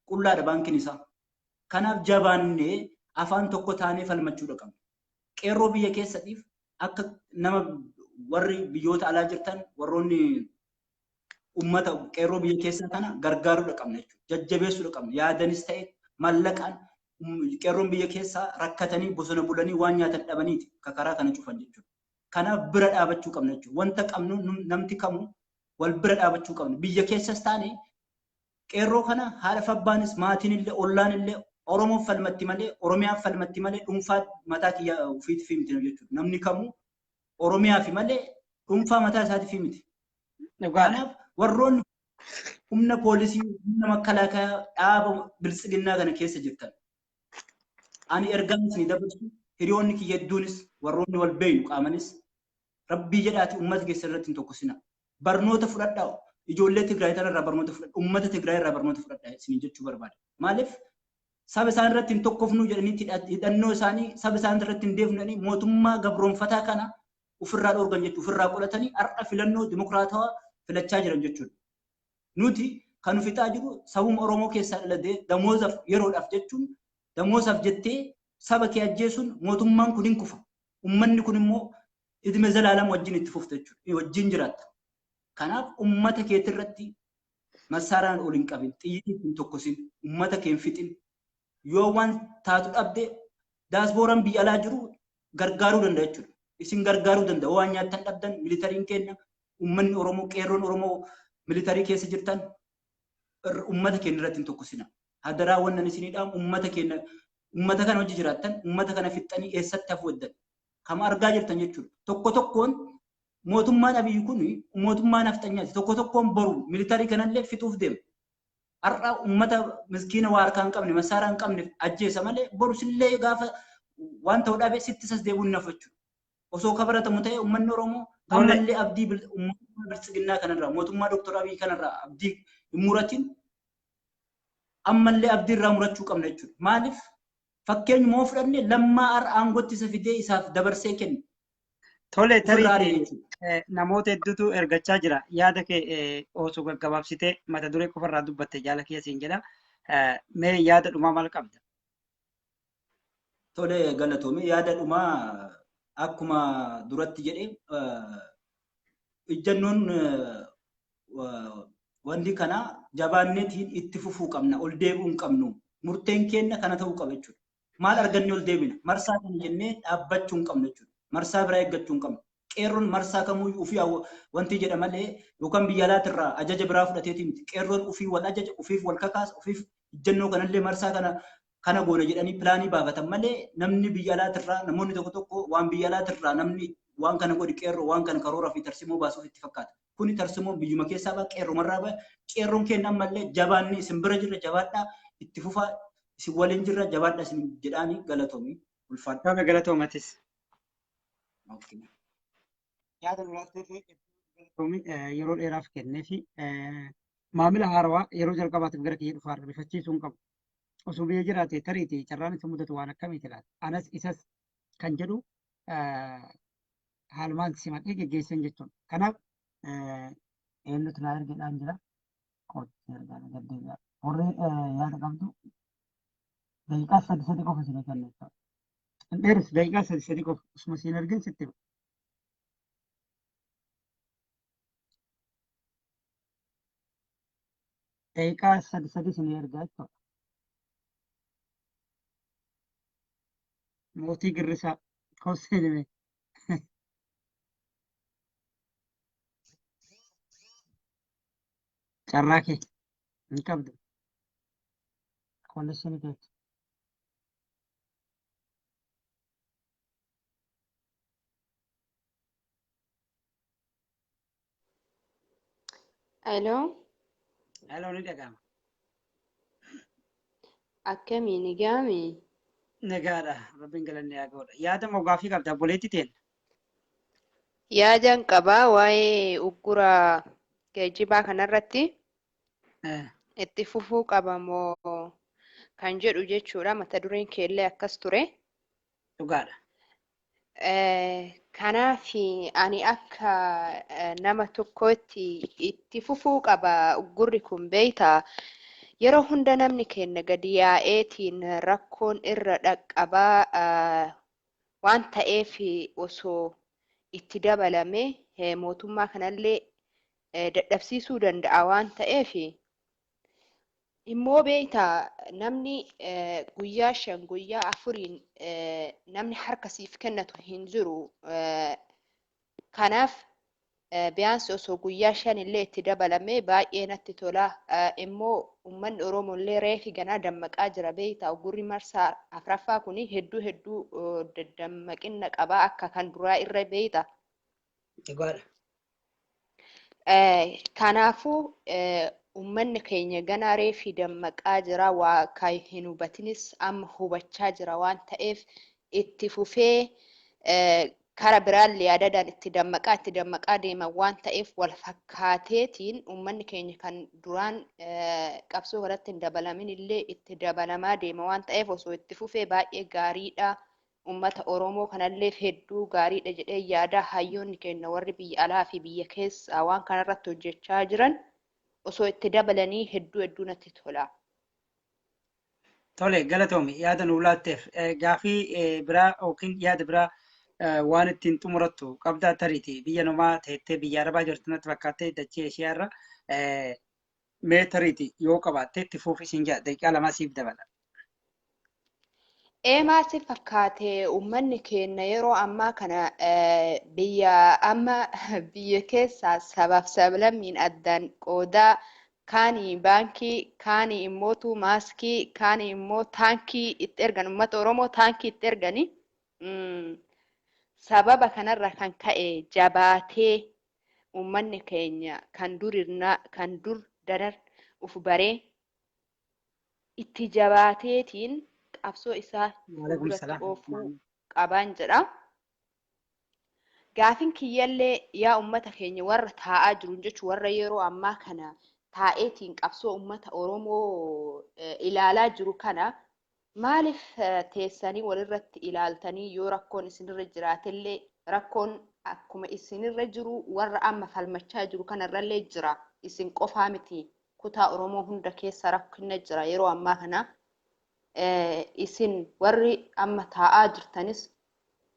Qullaadha baankiin isaa. Kanaaf jabaannee afaan tokko taanee falmachuudha qabna. Qeerroo biyya keessatiif akka nama warri biyyoota alaa jirtan warroonni uummata qeerroo biyya keessaa kana gargaaruudha qabna jechuudha. Jajjabeessuudha qabna. Yaadanis ta'e mallaqaan qeerroon biyya keessaa rakkatanii bosona bulanii waan nyaatan dhabaniiti karaa kana cufan jechuudha. Kanaaf bira dhaabachuu qabna jechuudha. Wanta qabnu namti kamuu wal bira dhaabachuu qabna. Biyya keessas taane qeerroo kana haadha fabbaanis maatiin illee ollaan illee Oromoof falmatti malee Oromiyaaf falmatti malee dhuunfaa mataa kiyya ofiitiif miti jechuudha. Namni kamuu Oromiyaaf malee dhuunfaa mataa isaatiif miti. Kanaaf warroonni humna poolisii, humna makalaakaa dhaaba biltsiginnaa kana keessa jirtan. Ani ergaan isinii dabarsu hiriyoonni kiyya hedduunis warroonni wal beeynu qaamanis rabbii jedhaati uummata keessa irratti hin tokkosina. Barnoota fudhadhaa. Ijoollee Tigraay tanarraa barnoota fudhadhaa. Uummata Tigraay irraa barnoota fudhadhaa isinii jechuu barbaada. Maaliif saba isaan irratti hin tokkofnu jedhanii hidhannoo isaanii saba isaan irratti hin deefnu jedhanii mootummaa gabroonfataa kana ofirraa dhoorgan jechuudha. Ofirraa qolatanii har'a filannoo dimokiraatawaa filachaa jiran jechuudha. Nuti kan fixaa jiru sabuma Oromoo keessaa dhalatee damoozaaf yeroodhaaf jechuun damoozaaf jettee saba kee ajjeesuun mootummaan kun hin kufa. Uummanni kun immoo idime zalaalam wajjin itti fufta jechuudha. Wajjin jiraatta. Kanaaf uummata keetirratti massaaraan ol hin qabin, xiyyitii hin tokkosin, uummata kee hin fixin. Yoo waan taatu dhabde daasbooraan biyya alaa jiru gargaaruu danda'a jechuudha. Isin gargaaruu danda'a. Waan nyaattan dhabdan militariin keenya uummanni Oromoo qeerroon Oromoo militarii keessa jirtan uummata keenya irratti hin tokkosina. Hadaraa wannan isinii dhaamu uummata keenya uummata kana hojii jiraattan uummata kana fixxanii eessatti hafuu weddan. Kama argaa jirtan jechuudha. Tokko tokkoon mootummaan Abiyyi kun mootummaa nafxanyaati. Tokko tokkoon boru militarii kanallee fixuuf deema. Har'a uummata miskiina waa harkaa hin qabne, masaaraa hin qabne ajjeesa malee boru sillee gaafa waan ta'u dhabe sitti sas deebi'uun nafu jechuudha. Osoo kabaratamu ta'e uummanni Oromoo ammallee abdii mootummaa biltsiginnaa kanarraa mootummaa Dooktor Abiyyi kanarraa abdii hin muratin ammallee abdii irraa murachuu qabna jechuudha. Maaliif fakkeenyuma yoo fudhanne Lammaa har'a aangootti isa fidee isaaf dabarsee kenne. Tole Ofirraa ari'e tariitii jechuudha. namoota hedduutu ergachaa jira. Yaada kee osoo gaggabaabsitee mata duree qofarraa dubbatte jaala kee siin jedha. Mee yaada dhumaa maal qabda? Tole galatoome yaada dhumaa akkuma duratti jedhe ijjannoon wanti kana jabaanneetiin itti fufuu qabna ol deebi'uu hin qabnu murteen keenya kana ta'uu qaba jechuudha. Maal arganne ol deebina marsaa kana jennee dhaabbachuu hin qabnu jechuudha. Marsaa biraa eeggachuu hin qabnu. Qeerroon marsaa kamuyyuu ofii wanti jedha malee yookaan biyya alaatirraa ajaja biraa fudhateetii miti. Qeerroon ofii wal ajaja ofiif wal kakaasa ofiif ijjannoo kanallee marsaa kana kana goona jedhanii pilaanii baafatan malee namni biyya alaatirraa namoonni tokko tokko waan biyya alaatirraa namni waan kana godhi qeerroo waan kana karoora fi tarsimoo baasuuf itti fakkaata. Kuni tarsimoo biyyuma keessaa ba'a qeerromarraa ba'a. Qeerroon keenya ammallee jabaanni isin bira jirra jabaadhaa itti fufaa isin waliin jirra jabaadhaa isin jedhaanii galatoomii ulfaadha. Tole galatoomatis. Okay. Yaada nulaattee fi galatoomii yeroo dheeraaf kennee fi maamila haarawaa yeroo jalqabaatiif gara kiyya dhufaa rifachiisuu hin qabu. Osoo biyya jiraate tariitii carraan isa mudatu waan akkamiiti laata? Anas isas kan jedhu haalumaan simadhee geggeessan jechuudha. Kanaaf eenyutu naa ergeedhaan jira. Kootti ergaan gaddeebi'a. Warri yaada qabdu daqiiqaa sadi sadi qofa isinii kenna jechuudha. Hin dheeressu daqiiqaa sadi sadi qofa osuma isin ergin sitti hima. Daqiiqaa sadi sadi isinii ergaa jechuudha. Mootii girrisaa koosee nime. Carraa kee hin qabdu. Koolleeshinii keeti. Aloo, Hello ni dhaga'ama. akkamii ni gaami? Nagaadha. Rabbiin galanni haa ga'uudha. Yaada moo gaaffii qabda obboleettii teen? Yaadan qabaa waa'ee uggura geejjibaa kanarratti itti fufuu qaba moo kan jedhu jechuudha. Mata dureen keellee akkas ture. Dhugaadha. Kanaaf ani akka nama tokkootti itti fufuu qaba uggurri kun beektaa. Yeroo hunda namni keenya gadi yaa'eetiin rakkoon irra dhaqqabaa waan ta'eef osoo itti dabalame mootummaa kanallee dadhabsiisuu danda'a waan ta'eef immoo beektaa namni guyyaa 5 guyyaa 4 namni harka siif kennatu hin jiru. Kanaaf biyaansi osoo guyyaa 5 illee itti dabalame baay'ee natti tola. Immoo uummanni Oromoo illee reefi ganaa dammaqaa jira beektaa uggurri marsaa afraffaa kun hedduu hedduu dammaqina qabaa akka kan duraa irra beektaa. Dhugaadha. Kanaafuu uummanni keenya ganaa reefi dammaqaa jira waa kan hin hubatinis amma hubachaa jira waan ta'eef itti fufee kara biraallee yaadadaan itti dammaqaa deeman waan ta'eef wal fakkaateetiin uummanni keenya kan duraan qabsoo kanatti hin dabalamin illee itti dabalamaa deema waan ta'eef osoo itti fufee baay'ee gaariidha. Uummata Oromoo kanallee hedduu gaariidha jedhee yaada hayyoonni keenya warri biyya alaa fi biyya keessaa waan kanarratti hojjechaa jiran osoo itti dabalanii hedduu hedduu natti tola. Tole galatoomi yaada nuu laatteef gaafii biraa yookiin yaada biraa waan ittiin xumurattu qabdaa tariiti biyya namaa teettee biyya arabaa jirtu natti fakkaattee dachee ishee irra mee tariiti yoo qabaatte itti fuufi siin jedha daqiiqaa 2 siif dabala. Maal si fakkaate uummanni keenya yeroo ammaa kana biyya amma biyya keessaa sabaaf sablammiin addaan qoodaa kaanii baankii kaanii immootu maaskii kaanii immoo taankii itti ergan uummata Oromoo taankii itti ergani. Sababa kanarra kan ka'e jabaatee uummanni keenya kan dur daran uf baree itti jabaateetiin qabsoo isaa fuulduratti oofuu qabaan jedha. Gaafin kiyyallee yaa uummata keenya warra taa'aa jiru jechuun warra yeroo ammaa kana taa'eetiin qabsoo uummata Oromoo ilaalaa jiru kana maaliif teessanii walirratti ilaaltanii yoo rakkoon isinirra jiraatellee rakkoon Akkuma isinirra jiru warra amma falmachaa jiru kanarrallee jira. Isin qofaa miti, kutaa Oromoo hunda keessa rakkina jira yeroo ammaa kana. Isin warri amma taa'aa jirtanis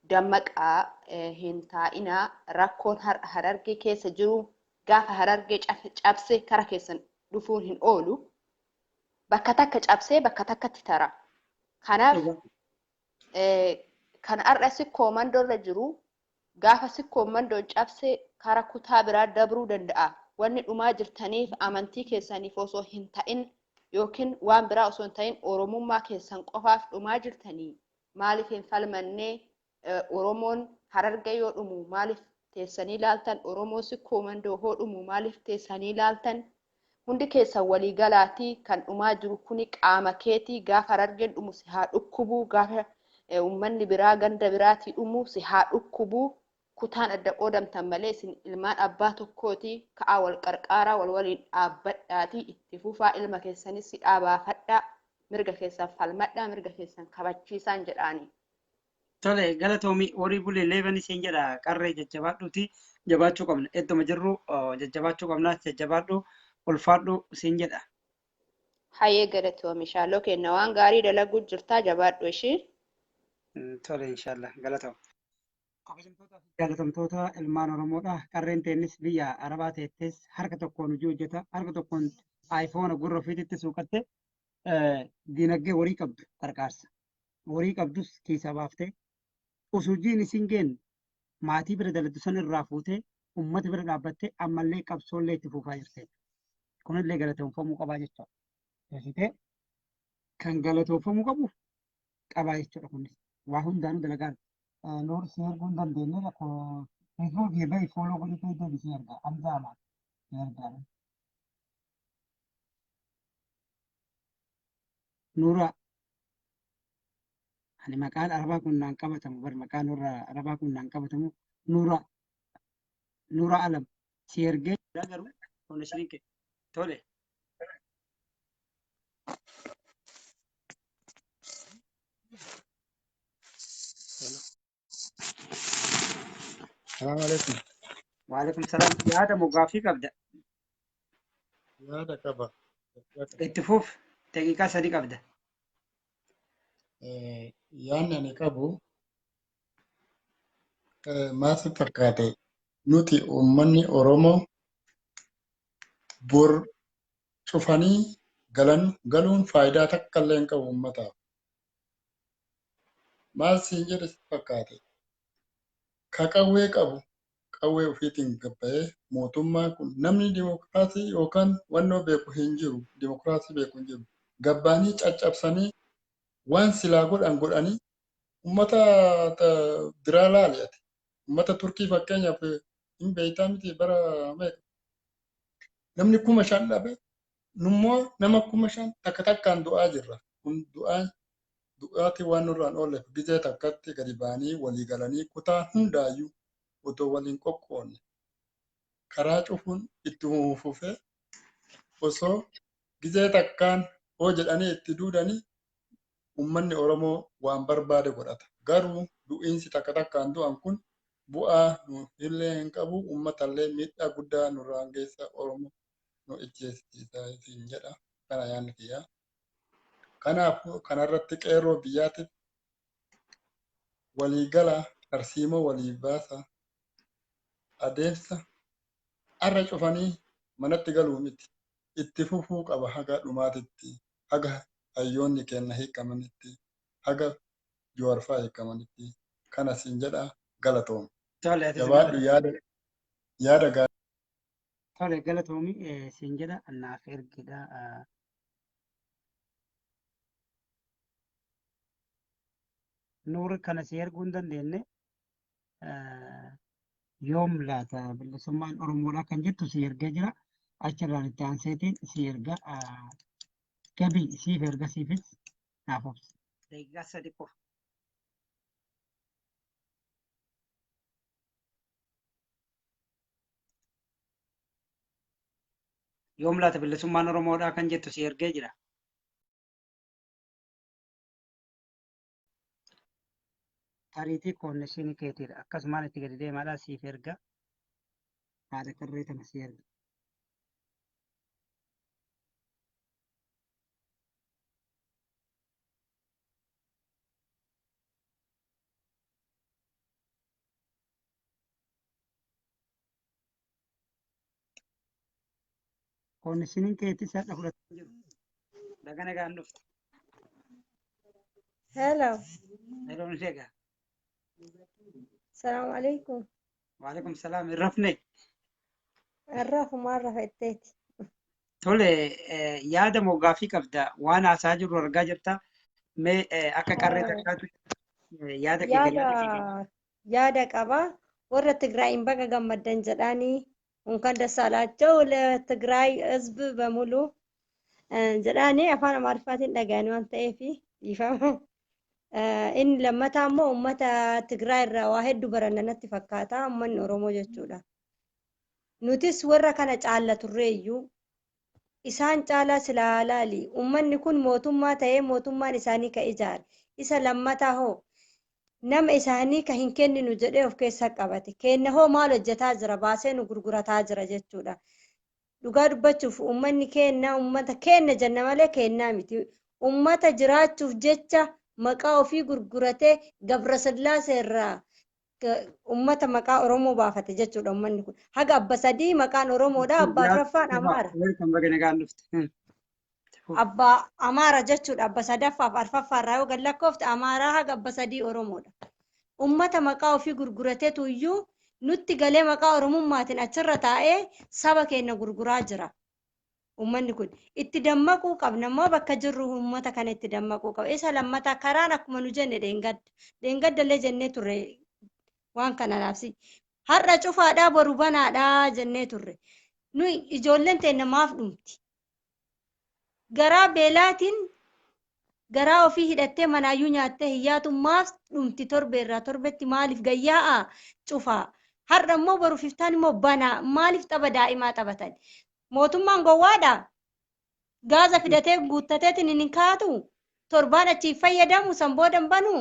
dammaqaa, hin taa'inaa. Rakkoon Harargee keessa jiru gaafa Harargee cabse kara keessan dhufuun hin oolu. Bakka takka cabsee bakka takkatti tara. Kanaaf kan har'a Sikkoo Mandoorra jiru gaafa Sikkoo Mandoon cabse kara kutaa biraa dabruu danda'a. Wanni dhumaa jirtaniif amantii keessaniif osoo hin ta'in yookiin waan biraa osoo hin ta'in Oromummaa keessan qofaaf dhumaa jirtanii. Maaliif hin falmannee? Oromoon Harargee yoo dhumu maaliif teessanii laaltan? Oromoon Sikkoo Mandoo hoo dhumu maaliif teessanii laaltan? Hundi keessan walii galaatii, kan dhumaa jiru kuni qaama keetii. Gaafa Harargeen dhumu si haa dhukkubuu, gaafa uummanni biraa ganda biraatii dhumu si haa dhukkubuu. Kutaan adda qoodamtan malee isin ilmaan abbaa tokkooti. Ka'aa, wal qarqaaraa, wal waliin dhaabbadhaatii itti fufaa, ilma keessanis si dhaabaafadhaa, mirga keessan falmadhaa, mirga keessan kabachiisaan jedhaani. Tole, galatoomii, horii bulee leeban isiin jedha. Qarree jajjabaadhuuti, jabaachuu qabna. Idduma jirru jajjabaachuu qabna, jajjabaadhu, ulfaadhu siin jedha. Hayyee, galatoomi shaaloo kenna, waan gaarii dalaguu jirtaa, jabaadhu ishii. Tole, inshaallah, galatoom. Kabajamtoota fi jaalatamtoota ilmaan Oromoodha. Qarreen teennis biyya Arabaa teettes harka tokkoon hojii hojjeta, harka tokkoon iPhone gurra ofiititti suuqatte diinagdee horii qabdu qarqaarsa. Horii qabdus kiisaa baaftee osoo hojiin isin geenne maatii bira daladdu san irraa fuutee uummata bira dhaabbattee ammallee qabsoollee itti fufaa jirti. Kunillee galatoomfamuu qabaa jechuudha. Teessitee kan galatoomfamuu qabu qabaa jechuudha kunis. Waa hundaanuu dalagaa. Nuur, si erguu hin dandeenye, rakkoo Facebook bahi, follow godhitee deebisee erga. Hamza Amaan si ergaa. Nuura, ani maqaan Arabaa kun naan qabatamu bar, maqaan warra Arabaa kun naan qabatamu. Nuura, Nuura Alam si ergee jira, garuu connection kee tole. Salaam alaikum. Waalaikum salaam. Yaada moo gaaffii qabda? Yaada qaba. Itti fuuf, daqiiqaa 3 qabda. Yaadni ani qabu maal sitti fakkaate, nuti uummanni Oromoo bor cufanii galan galuun faayidaa takka illee hin qabu uummataaf. Maal siin jedhe sitti fakkaate, ka qawwee qabu qawwee ofiitiin gabba'ee, mootummaan kun namni dimokiraasii yookaan wannoo beeku hin jiru, dimokiraasii beeku hin jiru. Gabbaanii caccabsanii waan silaa godhan godhanii uummata biraa laali ati. Uummata Turkii fakkeenyaaf hin beektaa miti, bara meeqa namni 5,000 dhabe, nummoo nama 5,000 takka takkaan du'aa jirra. Kun du'aa du'aatii waan nurraan oolleef gizee takkatti gadi ba'anii walii galanii kutaa hundaayyuu otoo waliin qoqqoonne karaa cufuun itti fufee osoo gizee takkaan hoo jedhanii itti duudanii uummanni Oromoo waan barbaade godhata. Garuu du'iinsi takka takkaan du'an kun bu'aa nu illee hin qabu, uummatallee miidhaa guddaa nurraan geessa, Oromoo nu ijjeessiisa siin jedha. Kana yaadni kiyyaa. Kanaafuu kanarratti qeerroo biyyaatiif waliigala tarsiimoo walii baasa, adeemsa arra cufanii manatti galuu miti. Itti fufuu qaba haga dhumaatitti, haga hayyoonni keenya hiikamanitti, haga Jawaarfaa hiikamanitti. Kana siin jedha, galatoom. Tole, atis Jabaadhu, yaada yaada gaarii. Tole, galatoomi siin jedha, naaf ergidha. Nuur, kana si erguu hin dandeenye. Yoom laata bilisummaan Oromoodha kan jettu si ergee jira. Achirraan itti aanseetiin si erga. Gabii siif erga, siifis naaf obsi. Daqiiqaa 3 qofa. Yoom laata bilisummaan Oromoodha kan jettu si ergee jira. Tariitii connection keetiidha. Akkasumaan itti gadi deemaadha siif erga. Haadha qarree tana si erga. Connectioniin keetis har'a fudhatee jiru. Daga nagaan dhufte. Hello. Yeroo nu egaa. Salaamu alaikum. Waalaikum salaam. Hin rafne. Arrafumaan rafetteeti. Tole yaada moo gaaffii qabda? Waan haasaa jirru argaa jirta. Mee akka qarree takkaatu yaada kee Yaada kenni. yaada qaba. Warra Tigraayin baga gammaddan jedhaanii እንኳን ደስ አላቸው ለትግራይ ሕዝብ በሙሉ jedhaanii afaan Amaariffaatiin dhaga'anii waan ta'eef dhiifama. Inni lammataa immoo uummata Tigraay irraa waa hedduu baranna natti fakkaata uummanni Oromoo jechuudha. Nutis warra kana caalla turreeyyuu isaan caalaa silaa laali. Uummanni kun mootummaa ta'ee mootummaan isaanii ka ijaare. Isa lammataa hoo nama isaanii ka hin kenninu jedhee of keessa qabate. Kenna hoo maal hojjetaa jira? Baasee nu gurgurataa jira jechuudha. Dhugaa dubbachuuf uummanni kenna uummata kenna jenna malee kennaa miti. Uummata jiraachuuf jecha maqaa ofii gurguratee Gabra Sillaasee irraa uummata maqaa Oromoo baafate jechuudha uummanni kun. Haga abba sadii maqaan Oromoodha, abbaa afuraffaan Amaara. Welcome, baga nagaan dhufte. Abbaa Amaara jechuudha. Abba sadaffaaf arfaffaa irraa yoo gad lakkoofte Amaaraa haga abba sadii Oromoodha. Uummata maqaa ofii gurgurateetu iyyuu nutti galee maqaa Oromummaatiin achirra taa'ee saba keenya gurguraa jira. Uummanni kun itti dammaquu qabna immoo bakka jirru uummata kana itti dammaquu qaba. Isa lammataa karaan akkuma nu jenne dheengadda. Dheengaddallee jennee turre waan kana laabsi. Har'a cufaadhaa boru banaadhaa jennee turre. Nuyi ijoolleen teenya maaf dhumti? Garaa beelaatiin garaa ofii hidhattee manaayyuu nyaattee hiyyaatu maaf dhumti torbeerraa torbetti maaliif gayyaa'a cufaa? Har'a immoo boru fiftaan immoo banaa maaliif tapha daa'imaa taphatan? Mootummaan gowwaadha. Gaaza fidatee guuttateetiin hin kaatu. Torbaan achii fayyadamu san booda hin banu.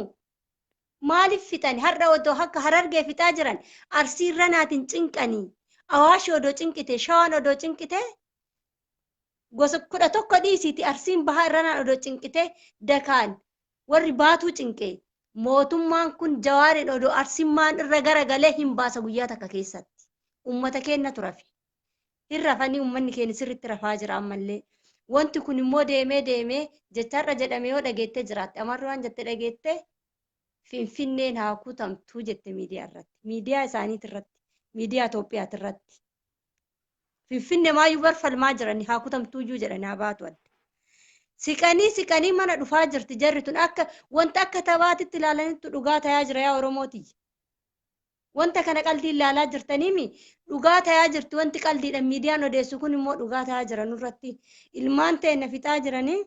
Maaliif fixan? Har'a odoo akka Harargee fixaa jiran Arsii irra naatiin cinqanii. Awaashi odoo cinqite, Shawaan odoo cinqite, gosa 11 dhiisiiti Arsiin bahaa irra naan odoo cinqite dakaan warri baatuu cinqe. Mootummaan kun Jawaariin odoo Arsimmaan irra garagalee hin baasa guyyaa takka keessatti. Uummata keenya turafi. Hin rafanii uummanni keenya sirriitti rafaa jira ammallee. Wanti kun immoo deemee deemee jecharra jedhamee yoo dhageettee jiraatte amarri waan jette dhageette Finfinneen haa kutamtuu jette miidiyaa irratti. Miidiyaa isaaniit irratti. Miidiyaa Itoophiyaat irratti. Finfinnee maayyuu barfalmaa jiran haa kutamtuuyyuu jedhan haa baatu adda. Siqanii siqanii mana dhufaa jirti jarri tun akka wanta akka taphaatitti ilaalanitti dhugaa tayaa jira yaa Oromooti. Wanta kana qalbii ilaalaa jirtaniimi dhugaa tayaa jirti wanti qalbiidhaan miidiyaan odeessu kun immoo dhugaa tayaa jira nurratti. Ilmaan teenya fixaa jiranii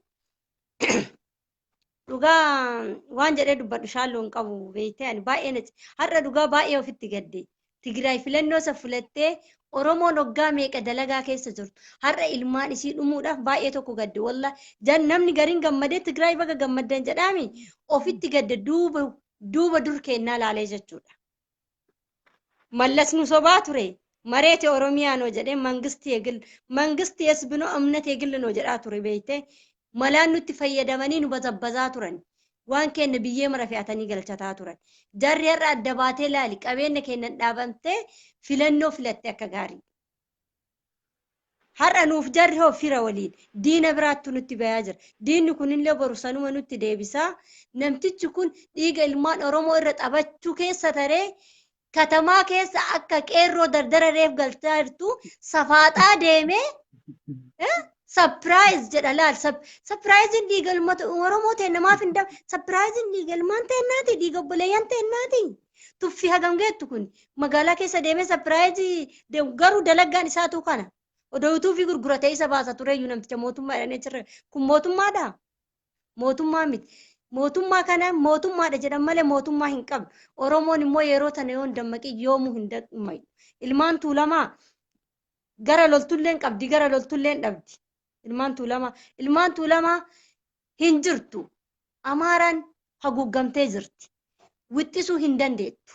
dhugaa waan jedhee dubbadhu shaalloo hin qabu beektee ani baay'ee na har'a dhugaa baay'ee ofitti gadde. Tigraay filannoo isa filattee Oromoon waggaa meeqa dalagaa keessa jirtu har'a ilmaan isii dhumuudhaaf baay'ee tokko gadde wallaahi jan namni gariin gammadee Tigraay baga gammaddan jedhaami ofitti gadde duuba duuba dur kennaa laalee jechuudha. Mallas nu sobaa ture mareete Oromiyaa noo jedhee mangisti የግል መንግስት የህዝብ ነው እምነት የግል ነው jedhaa ture beektee malaan nutti fayyadamanii nu bazabbazaa turan. Waan keenya biyyee mara fe'atanii galchataa turan. Jarri har'a adda baatee laali qabeenya keenyan dhaabamtee filannoo filatte akka gaarii. Har'a nuuf jarri hoo fira waliin diina biraattu nutti bayaa jira. Diinni kunillee boru sanuma nutti deebisaa. Namtichi kun dhiiga ilmaan Oromoo irra taphachuu keessa taree katamaa keessa akka qeerroo dardara reef galchaa jirtu safaaxaa deemee surprise jedha laal. Surpriseiin dhiiga ilmoota Oromoo ta'e namaaf hin surpriseiin dhiiga ilmaan ta'ennaati dhiiga obboleeyyan ta'ennaati. Tuffii hagam geettu kun magaalaa keessa deemee surprise garuu dalagaan isaatu kana. Odoo utuu gurguratee isa baasa tureyyuu namticha mootummaa jedhanii achirra kun mootummaadha. Mootummaa miti. Mootummaa kana mootummaadha jedhan malee mootummaa hin qabdu. Oromoon immoo yeroo tana yoo hin dammaqin yoomuu hin dammaqu. Ilmaan Tuulamaa gara loltullee hin qabdi gara loltullee hin dhabdi. Ilmaan Tuulamaa ilmaan Tuulamaa hin jirtu. Amaaraan haguuggamtee jirti. Wixxisuu hin dandeettu.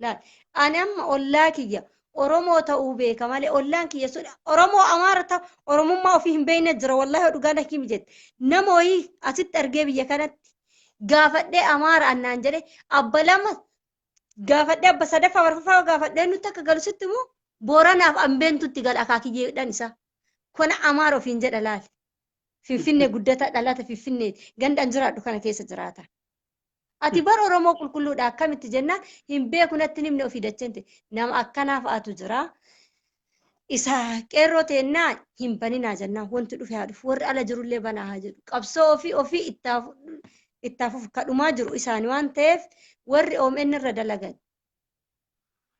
Laal, ani amma ollaa kiyya Oromoo ta'uu beeka malee ollaan kiyya sun Oromoo Amaara ta'u Oromummaa ofii hin beekne jira wallaahi dhugaa na kimi jette. Nama wayii asitti argee biyya kanatti gaafadhee Amaara annaan jedhe abba lama gaafadhee abba sadaffaa arfaffaa gaafadhee nutti akka galu sitti immoo Booranaaf Ambeentutti gala akaakiyyeedhaan isaa. Kuna Amaara ofiin jedha laali. Finfinnee guddata dhalata Finfinnee gandaan jiraadhu kana keessa jiraata. Ati bar Oromoo qulqulluudha akkamitti jennaan hin beeku natti hin himne ofii dachente nama akkanaa fa'aatu jira. Isa qeerroo teennaa hin baninaa jennaan wanti dhufe haa dhufu warri ala jirullee banaa haa jedhu qabsoo ofii ofii ittaafuuf kadhumaa jiru isaani waan ta'eef warri OMN irra dalagan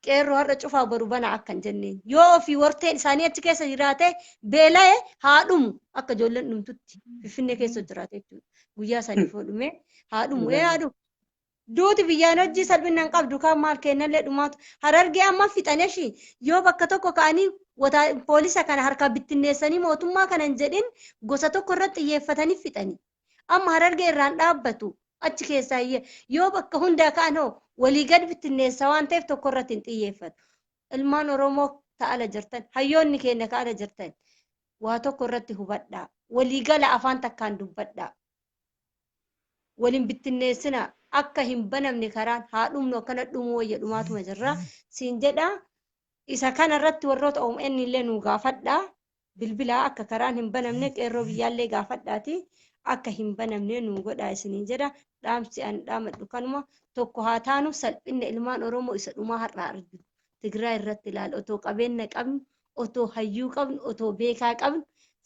qeerroo har'a cufaa boru banaa akka hin jenneen yoo ofii warteen isaanii achi keessa jiraate beela'e haa dhumu akka ijoolleen dhumtutti finfinnee keessa jiraate jechuudha guyyaa saniif yoo dhume haa dhumu ee haa dhumu duuti biyyaan hojii salphina hin qabdu kaan maal kennallee dhumaatu harargee amma fixaneshi yoo bakka tokko ka'anii poolisa kana harkaa bittinneessanii mootummaa kana hin jedhin gosa tokko irratti xiyyeeffatanii fixanii amma harargee irraan dhaabbatu achi keessaa yoo bakka hundaa ka'an hoo walii gad bittinneessa waan ta'eef tokko irratti hin xiyyeeffatu. Ilmaan Oromoo ta'ala jirtan hayyoonni keenya ka'ala jirtan waa tokko irratti hubadhaa walii gala afaan takkaan dubbadhaa waliin bittinneessina akka hin banamne karaan haa dhumnu akkana dhumuu wayya dhumaatuma jirra siin jedha isa kana irratti warroota OMN illee nu gaafadhaa bilbilaa akka karaan hin banamne qeerroo biyyaallee gaafadhaati akka hin banamne nu godhaa isiniin jedha dhaamsi an dhaamadhu kanuma tokko haa taanu salphinna ilmaan Oromoo isa dhumaa har'aa arginu Tigraay irratti ilaala otoo qabeenya qabnu otoo hayyuu qabnu otoo beekaa qabnu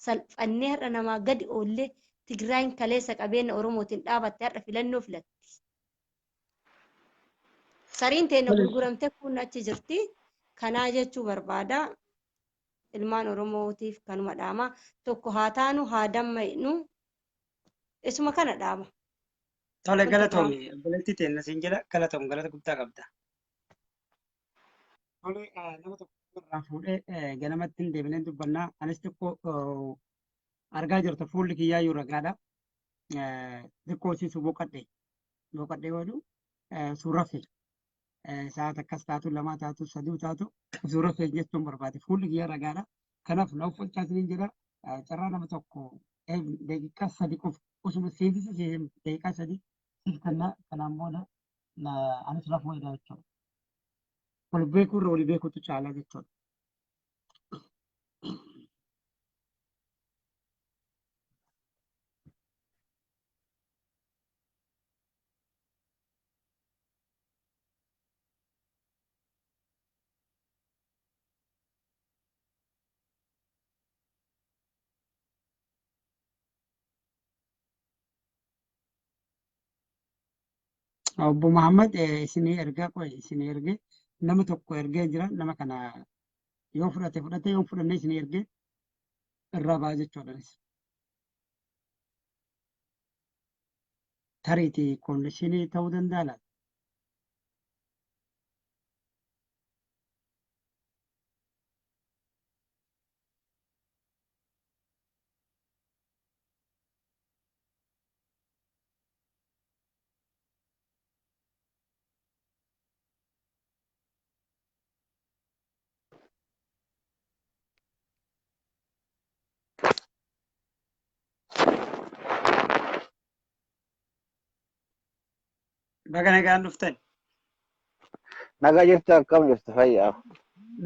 salphannee har'a namaa gadi oollee Tigraayin kaleessa qabeenya Oromootiin dhaabatte har'a filannoo filatti. Sariin teenya gurguramte kun achi jirti. Kanaa jechuu barbaada. Ilmaan Oromootiif kanuma dhaama. Tokko haa taanu haa dammaynu. Isuma kana dhaama. Tole galatoomi obboleettii teenya siin jedha galatoom galata guddaa qabda. Tole nama tokko irraa fuudhee ganamatti hin deebinee dubbannaa. Anis xiqqoo argaa jirta fuulli kiyyaa iyyuu ragaadha. Xiqqoo siisu boqadhe. Boqadhee oolu suura fi sa'aat akkas taatu lama taatu saduu taatu suura fi jechuun barbaade fuulli kiyyaa ragaadha. Kanaaf na uffachaa isiniin jedha carraa nama tokko daqiiqaa 3 qofa osuma seensisa daqiiqaa 3 siif kenna kanaan booda anis rafuu edaa jechuudha. Wal beekuu irra walii beekuutu caalaa jechuudha. Obbo Muhammad isinii ergaa qoy isinii ergee nama tokko ergee jira nama kana yoo fudhate fudhate yoo hin fudhanne isinii ergee irraa ba'a jechuudha. Tariitii koondishinii ta'uu danda'a laata? Baga nagaan dhuftan. Nagaa jirtu akkam jirtu fayyaa.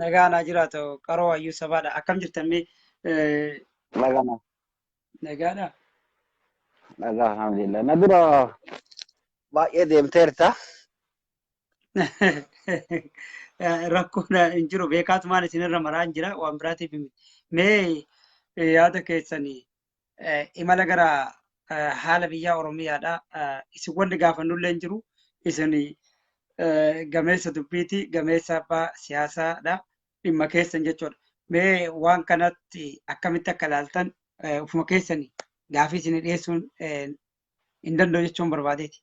Nagaa naa jiraatu qaroo hayyuu sabaadha. Akkam jirtan mee Nagaa na nagaadha? Nagaa alhamdulillah. Na dura baay'ee deemteerta. Rakkoon hin jiru beekaatumaan isinirra maraa hin jira waan biraatiif miti. Mee yaada keessanii imala gara haala biyyaa Oromiyaadha. Isin wanni gaafannullee hin jiru. Isin gameessa dubbiiti, gameessa abbaa siyaasaadha. Dhimma keessan jechuudha. Mee waan kanatti akkamitti akka ilaaltan ufuma keessanii gaafii isin dhiyeessuun hin danda'u jechuun barbaadeeti.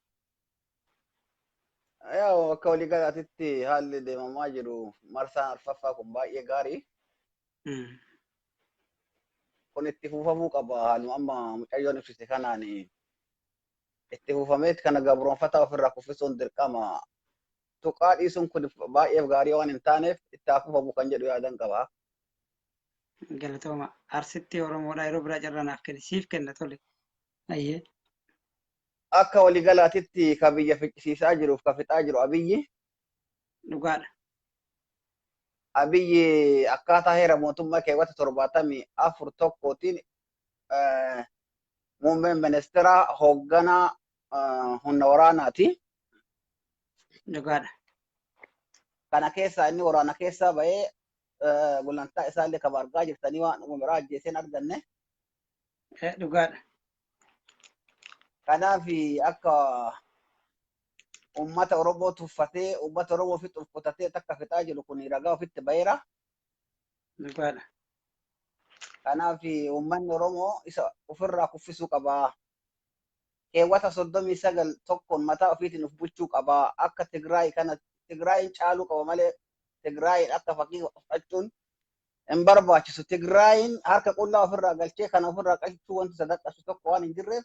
Yaa akka walii galaatitti haalli deemamaa jiru marsaan arfaffaa kun baay'ee gaarii. Kun itti fufamuu qaba haaluma amma mucayyoon ibsite kanaan Itti fufamee kana gabroonfataa ofirraa kuffisuun dirqama. Tuqaa dhiisuun kun baay'eef gaarii waan hin taaneef itti haa fufamu kan jedhu yaadan qaba. Galatooma. Arsitti Oromoodha yeroo biraa carraa naaf kenni. Siif kenna tole. Ayyee. Akka waliigalaatitti ka biyya ficcisiisaa jiruuf ka fixaa jiru Abiyyi. Dhugaadha. Abiyyi akkaataa heera mootummaa keewwata 74(1)tiin muummeen ministeera hoogganaa humna waraanaati. Dhugaadha. Kana keessaa inni waraana keessaa bahee gulantaa isaallee kaba argaa jirtanii waan biraa ajjeeseen arganne. Dhugaadha. Kanaaf akka uummata Oromoo tuffatee uummata Oromoo ofitti of qotatee takka fixaa jiru kun ragaa ofitti baheera. Dhugaadha. Kanaaf uummanni Oromoo isa ofirraa kuffisuu qaba. Keewwata 39(1) mataa ofiitiin of bulchuu qaba. Akka Tigraay kana Tigraayin caaluu qaba malee Tigraayin akka fakkii fudhachuun hin barbaachisu. Tigraayin harka qullaa ofirraa galchee kana ofirraa qalchuu wanti sadaqasu tokko waan hin jirreef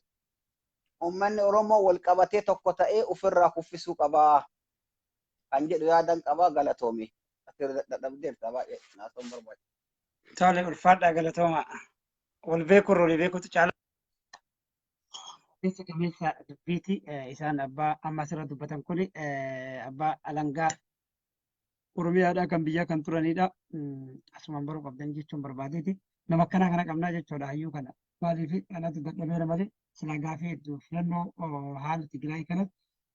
uummanni Oromoo wal qabatee tokko ta'ee ofirraa kuffisuu qaba. Kan jedhu yaadan qaba galatoomi. Ati dadhabdeerta baay'ee naasuun barbaachisu. Tole ulfaadhaa galatooma. Wal beekurra walii beekutu caala. Keessa gameessa dubbiiti isaan abbaa amma asirra dubbatan kuni abbaa alangaa Oromiyaadhaa kan biyyaa kan turanidha. Asumaan baruu qabdan jechuun barbaadeeti. Nama akkanaa kana qabnaa jechuudha hayyuu kana. Maaliif anatu dadhabeera malee silaa gaafii hedduu filannoo haala Tigraay kana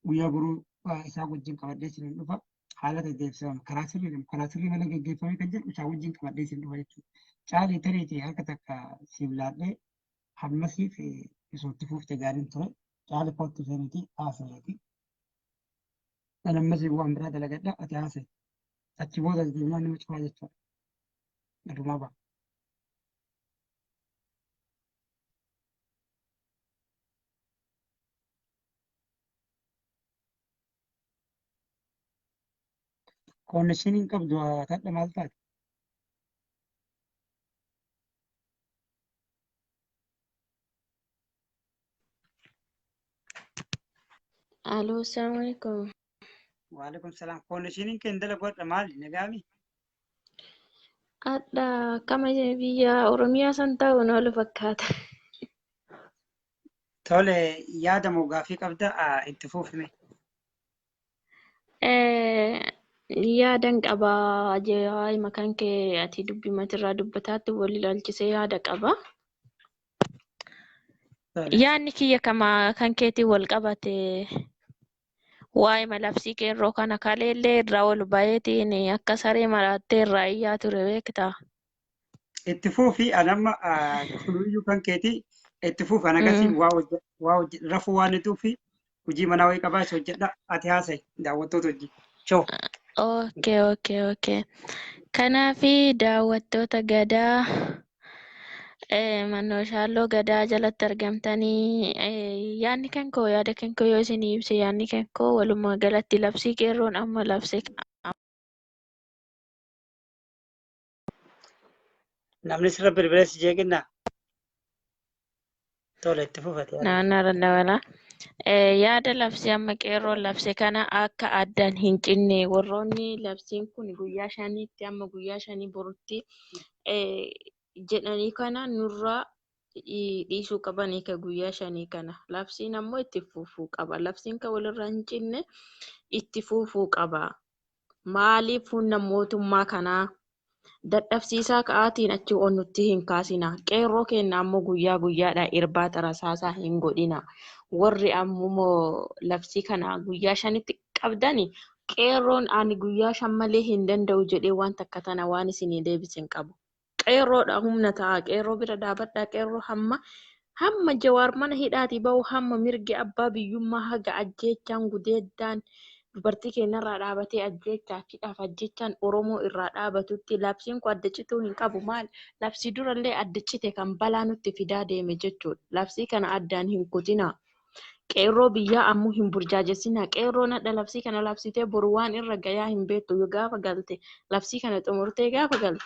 guyyaa boruu isaa wajjin qabadhee isin dhufa. Haala deddeebisama karaa sirrii karaa sirrii malee geggeeffamee kan jedhu isaa wajjin qabadhee isin dhufa jechuudha. Caalii tariitii harka takka siif laadhee hammasiif isootti fuufte gaariin ture. Caali kootti seenitii haasayeeti. Kan ammasii waan biraa dalagadha ati haasayi. Achi booda deemaa nama cufaa jechuudha. Adumaa ba'a. Koonishiniin qabdu tadha maal taate? Aloo, assalamu alaikum. Waalaikum salaam. Koonishiniin kee hin dalagu hadha maali? Nagaami? Hadha akkama biyya Oromiyaa san ta'uun oolu fakkaata. Tole yaada moo gaaffii qabda itti fuufime. Yaadan qaba waa'ee maqaan kee ati dubbii matirraa dubbataatti wal ilaalchisee yaada qaba. Tole. Yaadni kiyya kama kan keetiin wal qabate waa'ee malabsii qeerroo kana kaleellee irraa ol baheetiin akka saree maraattee irraa iyyaa ture beektaa? Itti fuufi anamma kunuyyuu kan keetii itti fuufi ana akkasii waa hojje waa hojje rafuu waan hituufi hojii manaa wayii qabaa isa hojjedha ati haasa'i daawwattoota hojii. Choo. Okay, okay, okay. Kanaafi daawwattoota gadaa mannoo shaalloo gadaa jalatti argamtanii yaadni kan koo yaada kan koo yoo isinii ibse yaadni kan koo walumaa galatti labsii qeerroon amma labse Namni sirra bilbilee si jeeqinna. Tole itti fuufate yaada. Naannoo dabala. Yaada labsii amma qeerroon labse kana akka addaan hin cinne warroonni labsiin kun guyyaa shaniitti amma guyyaa shanii borutti jedhanii kana nurraa dhiisuu qaban eega guyyaa shanii kana. Labsiin ammoo itti fufuu qaba. Labsiin kan walirraa hin cinne itti fufuu qaba. Maaliif humna mootummaa kanaa dadhabsiisaa ka'aatiin achi ol nutti hin kaasina. Qeerroo keenya ammoo guyyaa guyyaadhaan irbaata rasaasaa hin godhina. Warri ammoo labsii kana guyyaa shanitti qabdani qeerroon ani guyyaa shan malee hin danda'u jedhee waan takka tana waan isinii deebise hin qabu. Qeerroodha humna ta'a. Qeerroo bira dhaabadhaa. Qeerroo hamma hamma jawaar mana hidhaatii bahu hamma mirgi abbaa biyyummaa haga ajjeechaan gudeeddaan dubartii keenyarraa dhaabatee ajjeechaa hidhaaf ajjeechaan Oromoo irraa dhaabatutti labsiin kun adda cituu hin qabu. Maal labsii durallee adda cite kan balaa nutti fidaa deeme jechuudha. Labsii kana addaan hin kutina. Qeerroo biyyaa ammoo hin burjaajessinaa. Qeerroon hadha labsii kana labsitee boru waan irra gayaa hin beektu. Yoo gaafa galte labsii kana xumurtee gaafa galte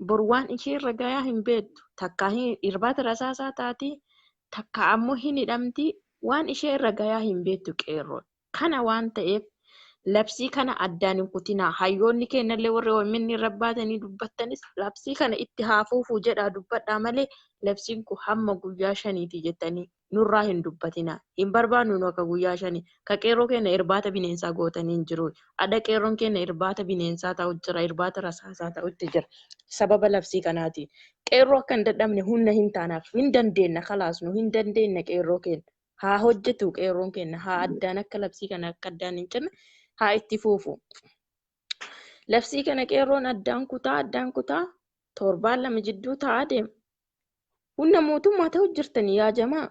boru waan ishee irra gayaa hin beektu. Takka irbaata rasaasaa taati takka ammoo hin hidhamti. Waan ishee irra gayaa hin beektu qeerroon. Kana waan ta'eef labsii kana addaan hin kutinaa. Hayyoonni keenyallee warri OMN irra baatanii dubbattanis labsii kana itti haa fuufuu jedhaa dubbadhaa malee labsiin kun hamma guyyaa shaniiti jettanii nurraa hin dubbatinaa. Hin barbaannu nu akka guyyaa shanii. Ka qeerroo keenya irbaata bineensaa gootanii hin jiru. Adha qeerroon keenya irbaata bineensaa ta'u jira. Irbaata rasaasaa ta'utti jira. Sababa labsii kanaatiin. Qeerroo akka hin dadhabne humna hin taanaaf hin dandeenna kalaas nu hin dandeenna qeerroo keenya. Haa hojjetu qeerroon keenya. Haa addaan akka labsii kana akka addaan hin cinne haa itti fuufu. Labsii kana qeerroon addaan kutaa torbaan lama jidduu taa'aa deema. Humna mootummaa ta'u jirtanii yaa jamaa.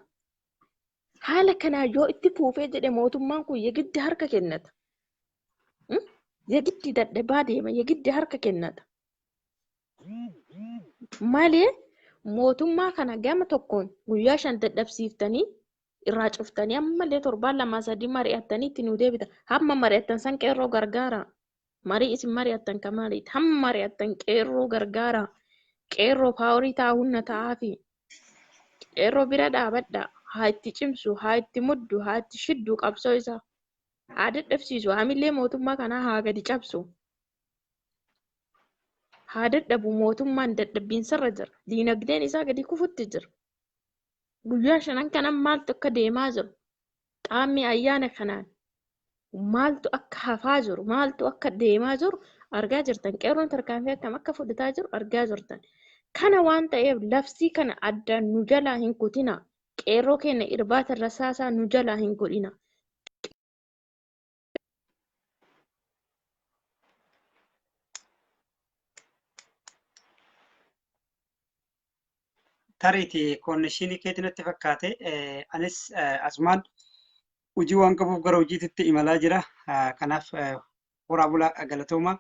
Haala kanaa yoo itti fuufee jedhe mootummaan kun yegiddi harka kennata. Yegiddi dadhabaa deema, yegiddi harka kennata. Malee mootummaa kana gama tokkoon guyyaa shan dadhabsiiftanii irraa cuftanii ammallee torbaan lama sadii mari'attanii itti nuu deebita. Hamma mari'attan san qeerroo gargaara. Marii isin mari'attan kan maaliiti? Hamma mari'attan qeerroo gargaara. Qeerroo paaworii ta'a humna ta'aafi. Qeerroo bira dhaabadha. Haa itti cimsu, haa itti muddu, haa itti shiddu qabsoo isaa. Haa dadhabsiisu, haamillee mootummaa kanaa haa gadi cabsu. Haa dadhabu mootummaan dadhabbiinsarra jira. Diinagdeen isaa gadi kufutti jira. Guyyaa shanan kanan maaltu akka deemaa jiru? Qaamni ayyaana kanaan maaltu akka hafaa jiru? Maaltu akka deemaa jiru? Argaa jirtan. Qeerroon tarkaanfii akkam akka fudhataa jiru argaa jirtan. Kana waan ta'eef labsii kana addaan nu jalaa hin kutina. Qeerroo keenya irbaata rasaasaa nu jalaa hin godhina. Tariiti koonnishinii keetii natti fakkaate anis asumaan hojii waan qabuuf gara hojiititti imalaa jira. Kanaaf horaa bulaa galatooma.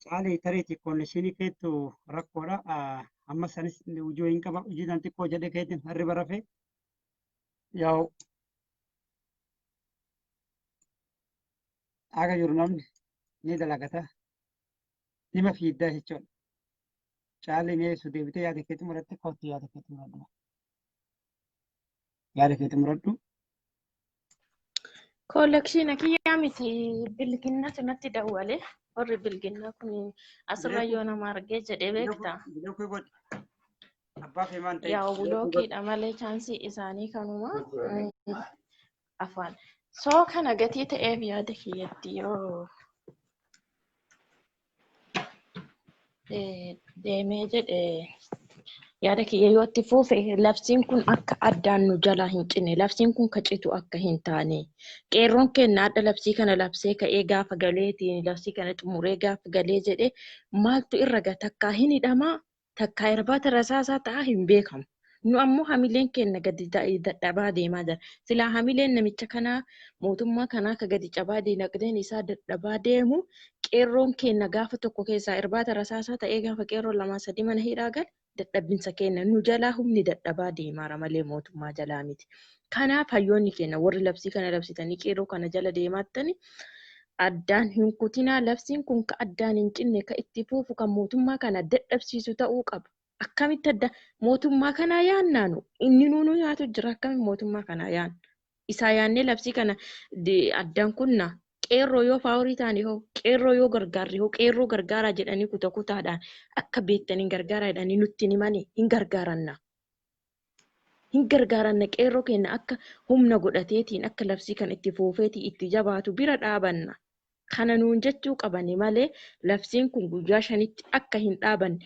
Caalii tariiti koonnishinii keettu rakkoodha. Ammas anis hojii wayiin qaba. Hojii tan xiqqoo jedhee keetiin hirriba rafee yaa'u haga jiru namni ni dalagata. Nima fiiddaa jechuudha. Caalii mee su deebitee yaada keetti muratte kottu yaada keetti muradhu. Yaada keetti muradhu. Kollekshiina kiyyaa miti bilginnatu natti dawwale. Warri bilginnaa kun asirra yoo nama argee jedhee beekta. Bilookii godhi. Abbaa feemaan ta'e. Yaa bulookiidha malee chaansii isaanii kanuma afaan. Soo kana gatii ta'eef yaada kiyyatti yoo deemee jedhe yaada kiyya yoo itti fuufe labsiin kun akka addaan nu jalaa hin cinne labsiin kun kacitu akka hin taane qeerroon keenya adda labsii kana labsee ka'ee gaafa galeetiin labsii kana xumuree gaafa galee jedhe maaltu irra ga takkaa hin hidhamaa takkaa irbaata rasaasaa ta'a hin beekamu. Nu ammoo hamileen keenya gadi dadhabaa deemaa jira. Silaa hamileen namicha kanaa mootummaa kanaa akka gadi cabaa diinagdeen isaa dadhabaa deemu qeerroon keenya gaafa tokko keessaa irbaata rasaasaa ta'ee gaafa qeerroon lamaa sadii mana hidhaa gale dadhabinsa keenya nu jalaa humni dadhabaa deemaara malee mootummaa jalaa miti. Kanaaf hayyoonni keenya warri labsii kana labsitanii qeerroo kana jala deemaattani addaan hin kutinaa labsiin kun ka addaan hin cinne ka itti fuufu kan mootummaa kana dadhabsiisu ta'uu qaba. Akkamitti adda mootummaa kanaa yaannaanu inni nuunu nyaatu jira akkamitti mootummaa kanaa yaanna. Isaa yaannee labsii kana addaan kunna qeerroo yoo faaworii ta'anii hoo qeerroo yoo gargaarri hoo qeerroo gargaaraa jedhanii kuta kutaadhaan akka beektaniin gargaaraa jedhanii nutti himanii hin gargaaranna. Hin gargaaranna qeerroo keenya akka humna godhateetiin akka labsii kan itti fuufeetii itti jabaatu bira dhaabanna. Kana nuun jechuu qabani malee labsiin kun guyyaa shanitti akka hin dhaabanne.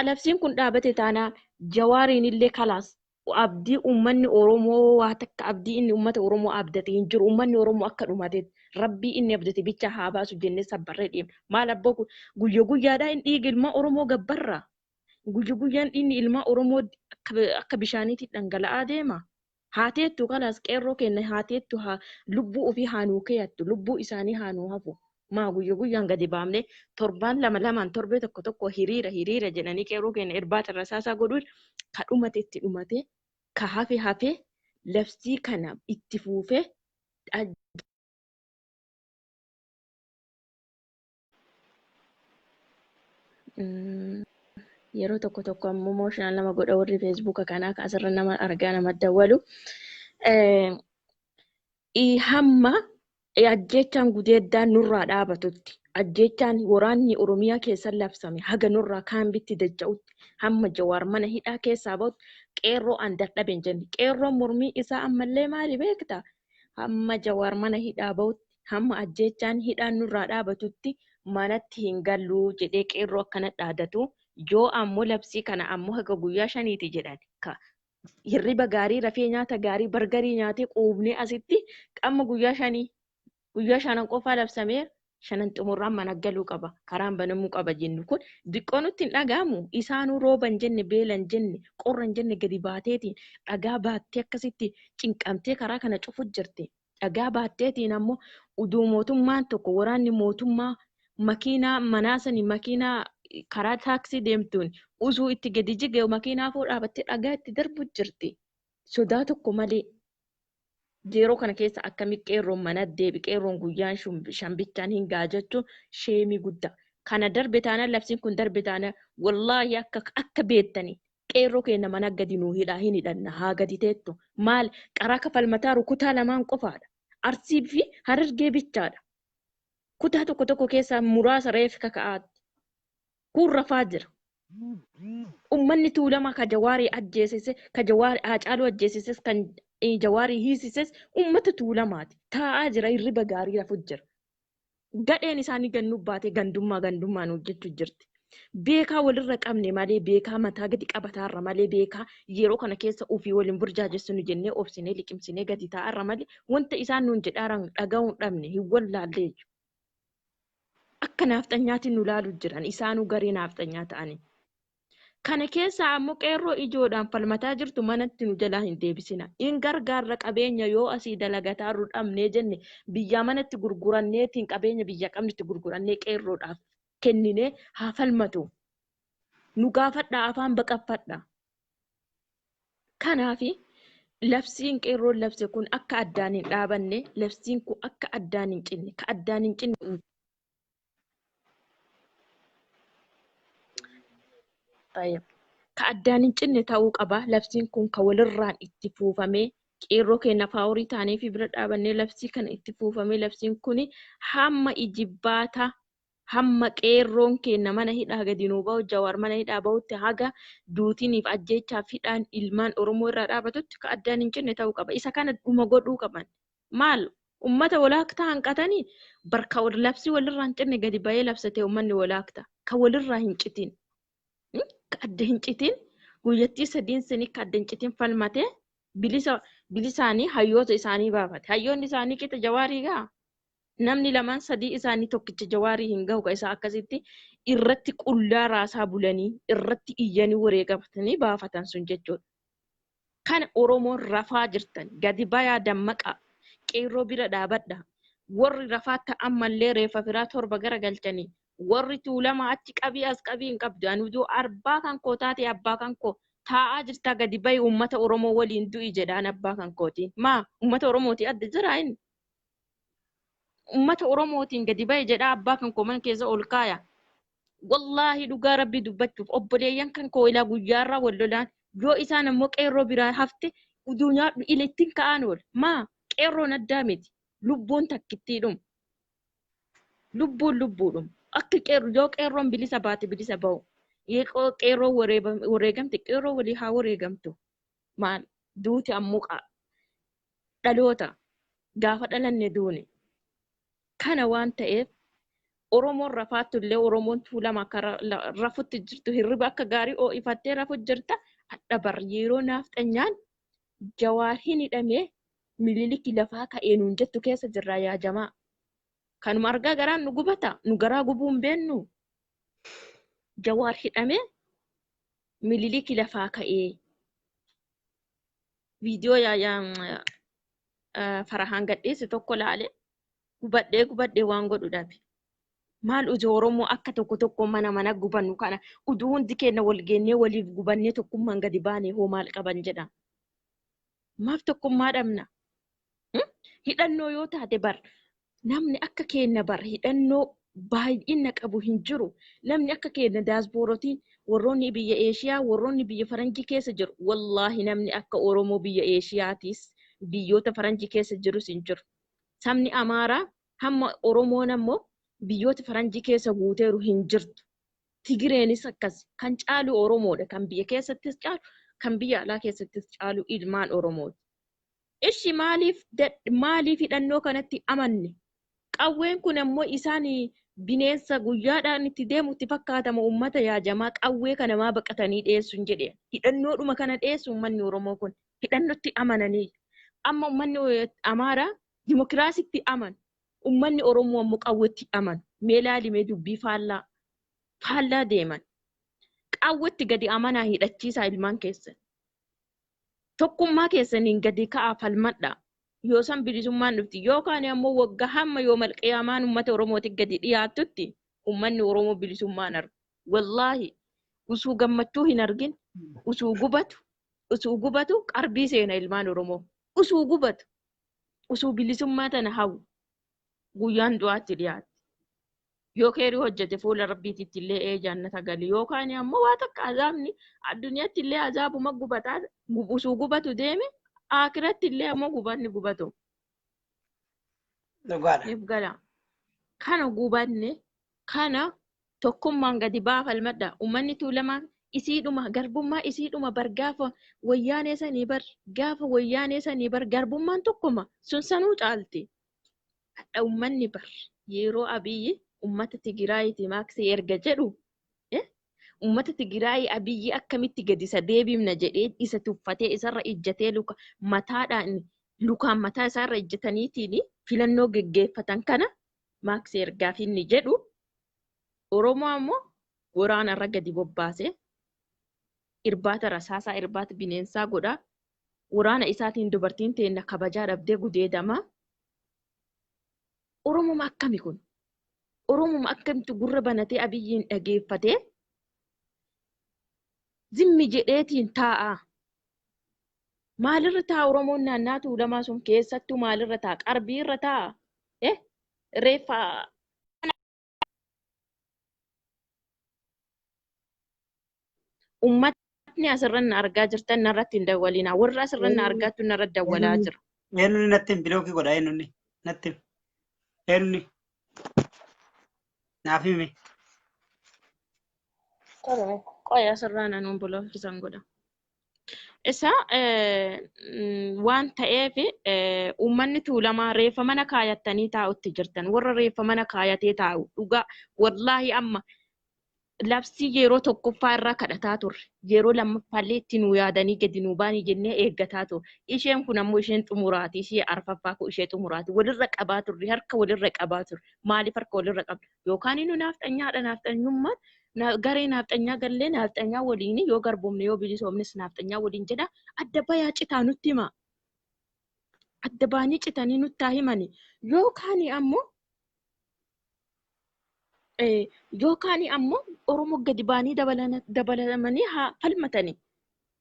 Labsiin kun dhaabate taanaan jawaariin illee kalaas abdii uummanni Oromoo waa takka abdii inni uummata Oromoo abdate hin jiru. Uummanni Oromoo akka dhumate rabbii inni abdate bicha haa baasu jennee sabbarree deemna. Maal abboo kun guyya guyyaadhaa hin dhiigi ilma Oromoo gabbarra. Guyya guyyaan inni ilma Oromoo akka bishaaniitti dhangala'aa deema. Haa teettu kalaas qeerroo keenya haa teettu haa lubbuu ofii haa nuu keeyattu lubbuu isaanii haa nuu hafu. Maa guyya guyyaan gadi baafnee torbaan lama lamaan torbee tokko tokko hiriira hiriira jedhanii qeerroo keenya irbaata rasaasaa godhuun ka dhumate itti dhumate ka hafe hafe labsii kana itti fuufee Yeroo tokko tokko ammoo emotional nama godha warri Feesbuuka kanaa kan asirra nama argaa nama dawwalu. Hamma ajjeechaan gudeeddaan nurraa dhaabatutti, ajjeechaan waraanni Oromiyaa keessa labsame haga nurraa kaambitti dacha'utti, hamma Jawaar mana hidhaa keessaa bahutti qeerroo an dadhabe hin jenne. Qeerroon mormii isaa ammallee maali beektaa? Hamma Jawaar mana hidhaa bahutti, hamma ajjeechaan hidhaan nurraa dhaabatutti manatti hin galluu jedhee qeerroo akkana dhaadatu. Yoo ammoo labsii kana ammoo haga guyyaa 5ti jedhan ka hirriba gaarii rafee nyaata gaarii bargarii nyaatee quubnee asitti amma guyyaa 5, guyyaa 5 qofaa labsamee 5 xumurraan mana galuu qaba, karaan banamuu qaba jennu kun diqqoo nutti hin dhaga'amu. Isaanuu rooban jenne, beelan jenne, qorran jenne, gadi baateetiin dhagaa baattee akkasitti cinqamtee karaa kana cufu jirti. Dhagaa baatteetiin ammoo uduu mootummaan tokko waraanni mootummaa makiinaa manaa sani makiinaa karaa taaksii deemtuun usuu itti gadi jige makiinaa fuu dhaabattee dhagaa itti darbu jirti. Sodaa tokko malee. Yeroo kana keessa akkami qeerroon mana deebi, qeerroon guyyaan shambichaan hin ga'a jechuun sheemii guddaa. Kana darbe taanaan, labsiin kun darbe taanaan, wallaahi akka beektanii qeerroo keenya mana gadi nuu hidhaa hin hidhanna haa gadi teettu. Maal qaraa kafalmataa rukutaa lamaan qofaadha. Arsii fi Harargee bichaadha. Kutaa tokko tokko keessaa muraasa reef kaka'aatti. Kun rafaa jira. Uummanni Tuulamaa ka Jawaarii ajjeesise, ka Jawaarii Haacaaluu ajjeesises, kan Jawaarii hiisises uummata Tuulamaati. Taa'aa jira, hirriba gaarii rafu jira. Gadheen isaanii gannuu baatee gandummaa gandummaan hojjechuu jirti. Beekaa walirra qabne malee, beekaa mataa gadi qabataarra malee, beekaa yeroo kana keessa ofii waliin burjaajessinu jennee obsinee liqimsinee gadi taa'arra malee wanta isaan nuun jedhaaran dhaga'uun dhabne hin wallaallee. Akka naafxanyaatiin nu laalu jiran isaanuu garee naafxanyaa ta'anii. Kana keessaa ammoo qeerroo ijoodhaan falmataa jirtu manatti nu jalaa hin deebisina. In gargaarra, qabeenya yoo asii dalagataa dhabnee jenne biyyaa manatti gurguranneetiin qabeenya biyya qabnutti gurgurannee qeerroodhaaf kenninee haa falmatu. Nu gaafadhaa, afaan baqaffadhaa. Kanaafi labsiin qeerroon labse kun akka addaan hin dhaabanne, labsiin kun akka addaan hin cinne, ka addaan hin cinne. Ka addaan hin cinne ta'uu qaba. Labsiin kun ka walirraan itti fuufamee qeerroo keenya faaworii taanee fi bira dhaabannee labsii kana itti fuufamee labsiin kun hamma ijibbaata, hamma qeerroon keenya mana hidhaa gadi nuu bahu, Jawaar mana hidhaa bahutti, haga duutiniif ajjeechaaf hidhaan ilmaan Oromoo irraa dhaabatutti ka addaan hin cinne ta'uu qaba. Isa kana dhuma godhuu qaban. Maal ummata walaaktaa hanqatanii barka labsii walirraa hin cinne gadi bahee labsatee uummanni walaaktaa ka walirraa hin citin. Ka adda hin citin guyyattii sadiin sini ka adda hin citin falmatee bilisa bilisaanii hayyoota isaanii baafate. Hayyoonni isaanii qixa Jawaarii gaa. Namni lamaan sadii isaanii tokkicha Jawaarii hin gahu, ka isaa akkasitti irratti qullaa raasaa bulanii irratti iyyanii wareegamatanii baafatan sun jechuudha. Kana Oromoon rafaa jirtan gadi bayaa, dammaqaa, qeerroo bira dhaabadha. Warri rafaa ta'an mallee reeffa firaa 7 gara galchanii warri Tuulamaa achi qabii as qabii hin qabdu. Ani utuu abbaa kan koo taate abbaa kan koo taa'aa jirtaa gadi bahi uummata Oromoo waliin du'i jedhaan abbaa kan kooti. Maa uummata Oromooti adda jira inni? Uummata Oromootiin gadi bahi jedhaa abbaa kan koo mana keessa ol kaaya. Wallaahi dhugaa rabbii dubbachuuf obboleeyyan kan koo ilaa guyyaarraa wal lolaan yoo isaan ammoo qeerroo biraa hafte uduu nyaadhu ila ittiin ka'aan oola. Maa qeerroon addaa miti. Lubbuun takkittiidhum. Lubbuun lubbuudhum. Akka qeerroo yoo qeerroon bilisa baate bilisa bahu. Yoo qeerroo wareegamte qeerroo walii haa wareegamtu. Maal duuti ammoo dhaloota gaafa dhalanne duune. Kana waan ta'eef Oromoon rafaattu illee Oromoon Tuulama akka rafutti jirtu, hirriba akka gaarii oo'ifattee rafu jirta. Hadha bar yeroo naafxanyaan Jawaar hin hidhamee Miniliki lafaa ka'ee nuun jettu keessa jirra yaa jamaa. Kanuma argaa garaan nu gubata, nu garaa gubuu hin beennu. Jawaar hidhamee Miniliki lafaa ka'ee viidiyoo yaa Farahaan gadhiise tokko laale gubadhee gubadhee waan godhu dhabe. Maal utuu Oromoo akka tokko tokko mana mana gubannu kana utuu hundi keenya wal geennee waliif gubannee tokkummaan gadi baanee hoo maal qaban jedha. Maaf tokkummaa dhabna? Hidhannoo yoo taate bar namni akka keenya bar hidhannoo baay'ina qabu hin jiru. Namni akka keenya daasboorotiin Warroonni biyya Eeshiyaa, warroonni biyya Faranjii keessa jiru, wallaahi namni akka Oromoo biyya Eeshiyaatis biyyoota Faranjii keessa jirus hin jiru. Sabni Amaaraa hamma Oromoon ammoo biyyoota Faranjii keessa guuteeru hin jirtu. Tigireenis akkas kan caalu Oromoodha. Kan biyya keessattis caalu, kan biyya alaa keessattis caalu ilmaan Oromooti. Ishi maaliif hidhannoo kanatti amanne? Qawween kun ammoo isaan bineensa guyyaadhaan itti deemu itti fakkaatama uummata yaajamaa qawwee kana maa baqatanii dhiyeessuun jedhe. Hidhannoodhuma kana dhiyeessu uummanni Oromoo kun hidhannootti amananii. Amma uummanni Amaaraa dimokiraasitti amanu. Uummanni Oromoo ammoo qawweetti amanu. Mee laalimee dubbii faallaa faallaa deeman. Qawweetti gadi amanaa hidhachiisaa ilmaan keessan. Tokkummaa keessaniin gadi ka'aa falmadhaa. Yoo san bilisummaan dhufti yookaan ammoo waggaa hamma yoo malqiyaamaan uummata Oromootti gadi dhiyaatutti uummanni Oromoo bilisummaan argu. Wallaahi usuu gammachuu hin argin, usuu gubatu qarbii seena ilmaan Oromoo. Usuu gubatu, usuu bilisummaa tana hawwu guyyaan du'aatti dhiyaatti. Yoo keerii hojjete fuula rabbiititti illee ee jannata gali yookaan ammoo waa takka azaabni addunyaatti illee azaabuma gubataa usuu gubatu deeme akiratti illee ammoo gubanni gubatu. Dhugaadha. If gala. Kana gubanne kana tokkummaan gadi baafalmadha. Uummanni Tuulamaa isiidhuma garbummaa isiidhuma bar gaafa wayyaanee sanii bar gaafa wayyaanee sanii bar garbummaan tokkuma sun sanuu caalti. Hadha uummanni bar yeroo Abiyyi uummata Tigraayiiti maaksii erga jedhu uummata Tigraayii Abiyyi akkamitti gadi isa deebifna jedhee isa tuffatee isarra ijjatee luka mataadhaan lukaan mataa isaarra ijjataniitiin filannoo geggeeffatan kana maaksii ergaaf inni jedhu Oromoo ammoo waraana irra gadi bobbaasee irbaata rasaasaa irbaata bineensaa godhaa waraana isaatiin dubartiin teenna kabajaa dhabdee gudeedamaa. Oromuma akkami kun? Oromuma akkamitti gurra banatee Abiyyiin dhageeffatee zimmi jedheetiin taa'a. Maalirra taa'a Oromoon naannaa Tuulamaa sun keessattuu maalirra taa'a? Qarbiirra taa'a. Reeffa uummatni asirra na argaa jirtan narratti hin dawwalinaa. Warra asirra na argaatu narra dawwalaa jira. Eenyuun natti hin bilookii godha eenyuun natti eenyuun naaf himi. Qoya asirraa nanuun bilookisan godha. Isa waan ta'eef uummanni Tuulamaa reeffa mana kaayattanii taa'utti jirtan. Warra reeffa mana kaayatee taa'u dhugaa wallaahi amma labsii yeroo tokkoffaa irraa kadhataa turre. Yeroo lammaffaallee itti nuu yaadanii gadi nuu baanii jennee eeggataa turre. Isheen kun ammoo isheen xumuraati. Ishee arfaffaa kun ishee xumuraati. Walirra qabaa turre. Harka walirra qabaa turre. Maaliif harka walirra qabna? Yookaan inni naafxanyaadha naafxanyummaan garee naafxanyaa gallee naafxanyaa waliin yoo garboomne yoo bilisoomnes naafxanyaa waliin jedha. Adda bayaa citaa nutti hima. Adda baanii citanii nutti haa himani. Yookaan ammoo yookaan ammoo Oromoo gadi baanii dabalamanii haa falmatanii.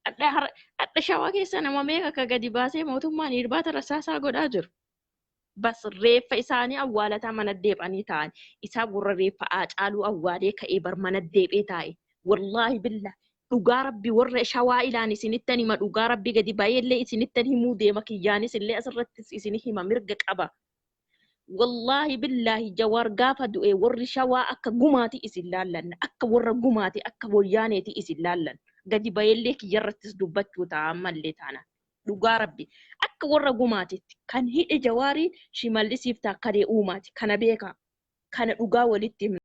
Hadha shawaa keessa nama meeqa akka gadi baasee mootummaan irbaata rasaasaa godhaa jiru. Bas reeffa isaanii awwaalataa mana deebi'anii taa'an. Isaa warra reeffa Haacaaluu awwaalee ka'ee bar mana deebi'ee taa'e. Wallaahi billaa dhugaa rabbi warra shawaa ilaan isinittan hima dhugaa rabbi gadi baay'eellee isinittan himuu deema kiyyaanis illee asirrattis isin hima mirga qaba. Wallaahi billaahi Jawaar gaafa du'e warri shawaa akka gumaati isin laallanna akka warra gumaati akka wayyaaneeti isin laallanna gadi bayeellee kiyyarrattis dubbachuu ta'a ammallee taana dhugaa rabbi akka warra gumaatitti kan hidhe Jawaarii Shimallisiif Taakkalee Uumaati kana beekaa kana dhugaa walitti himna.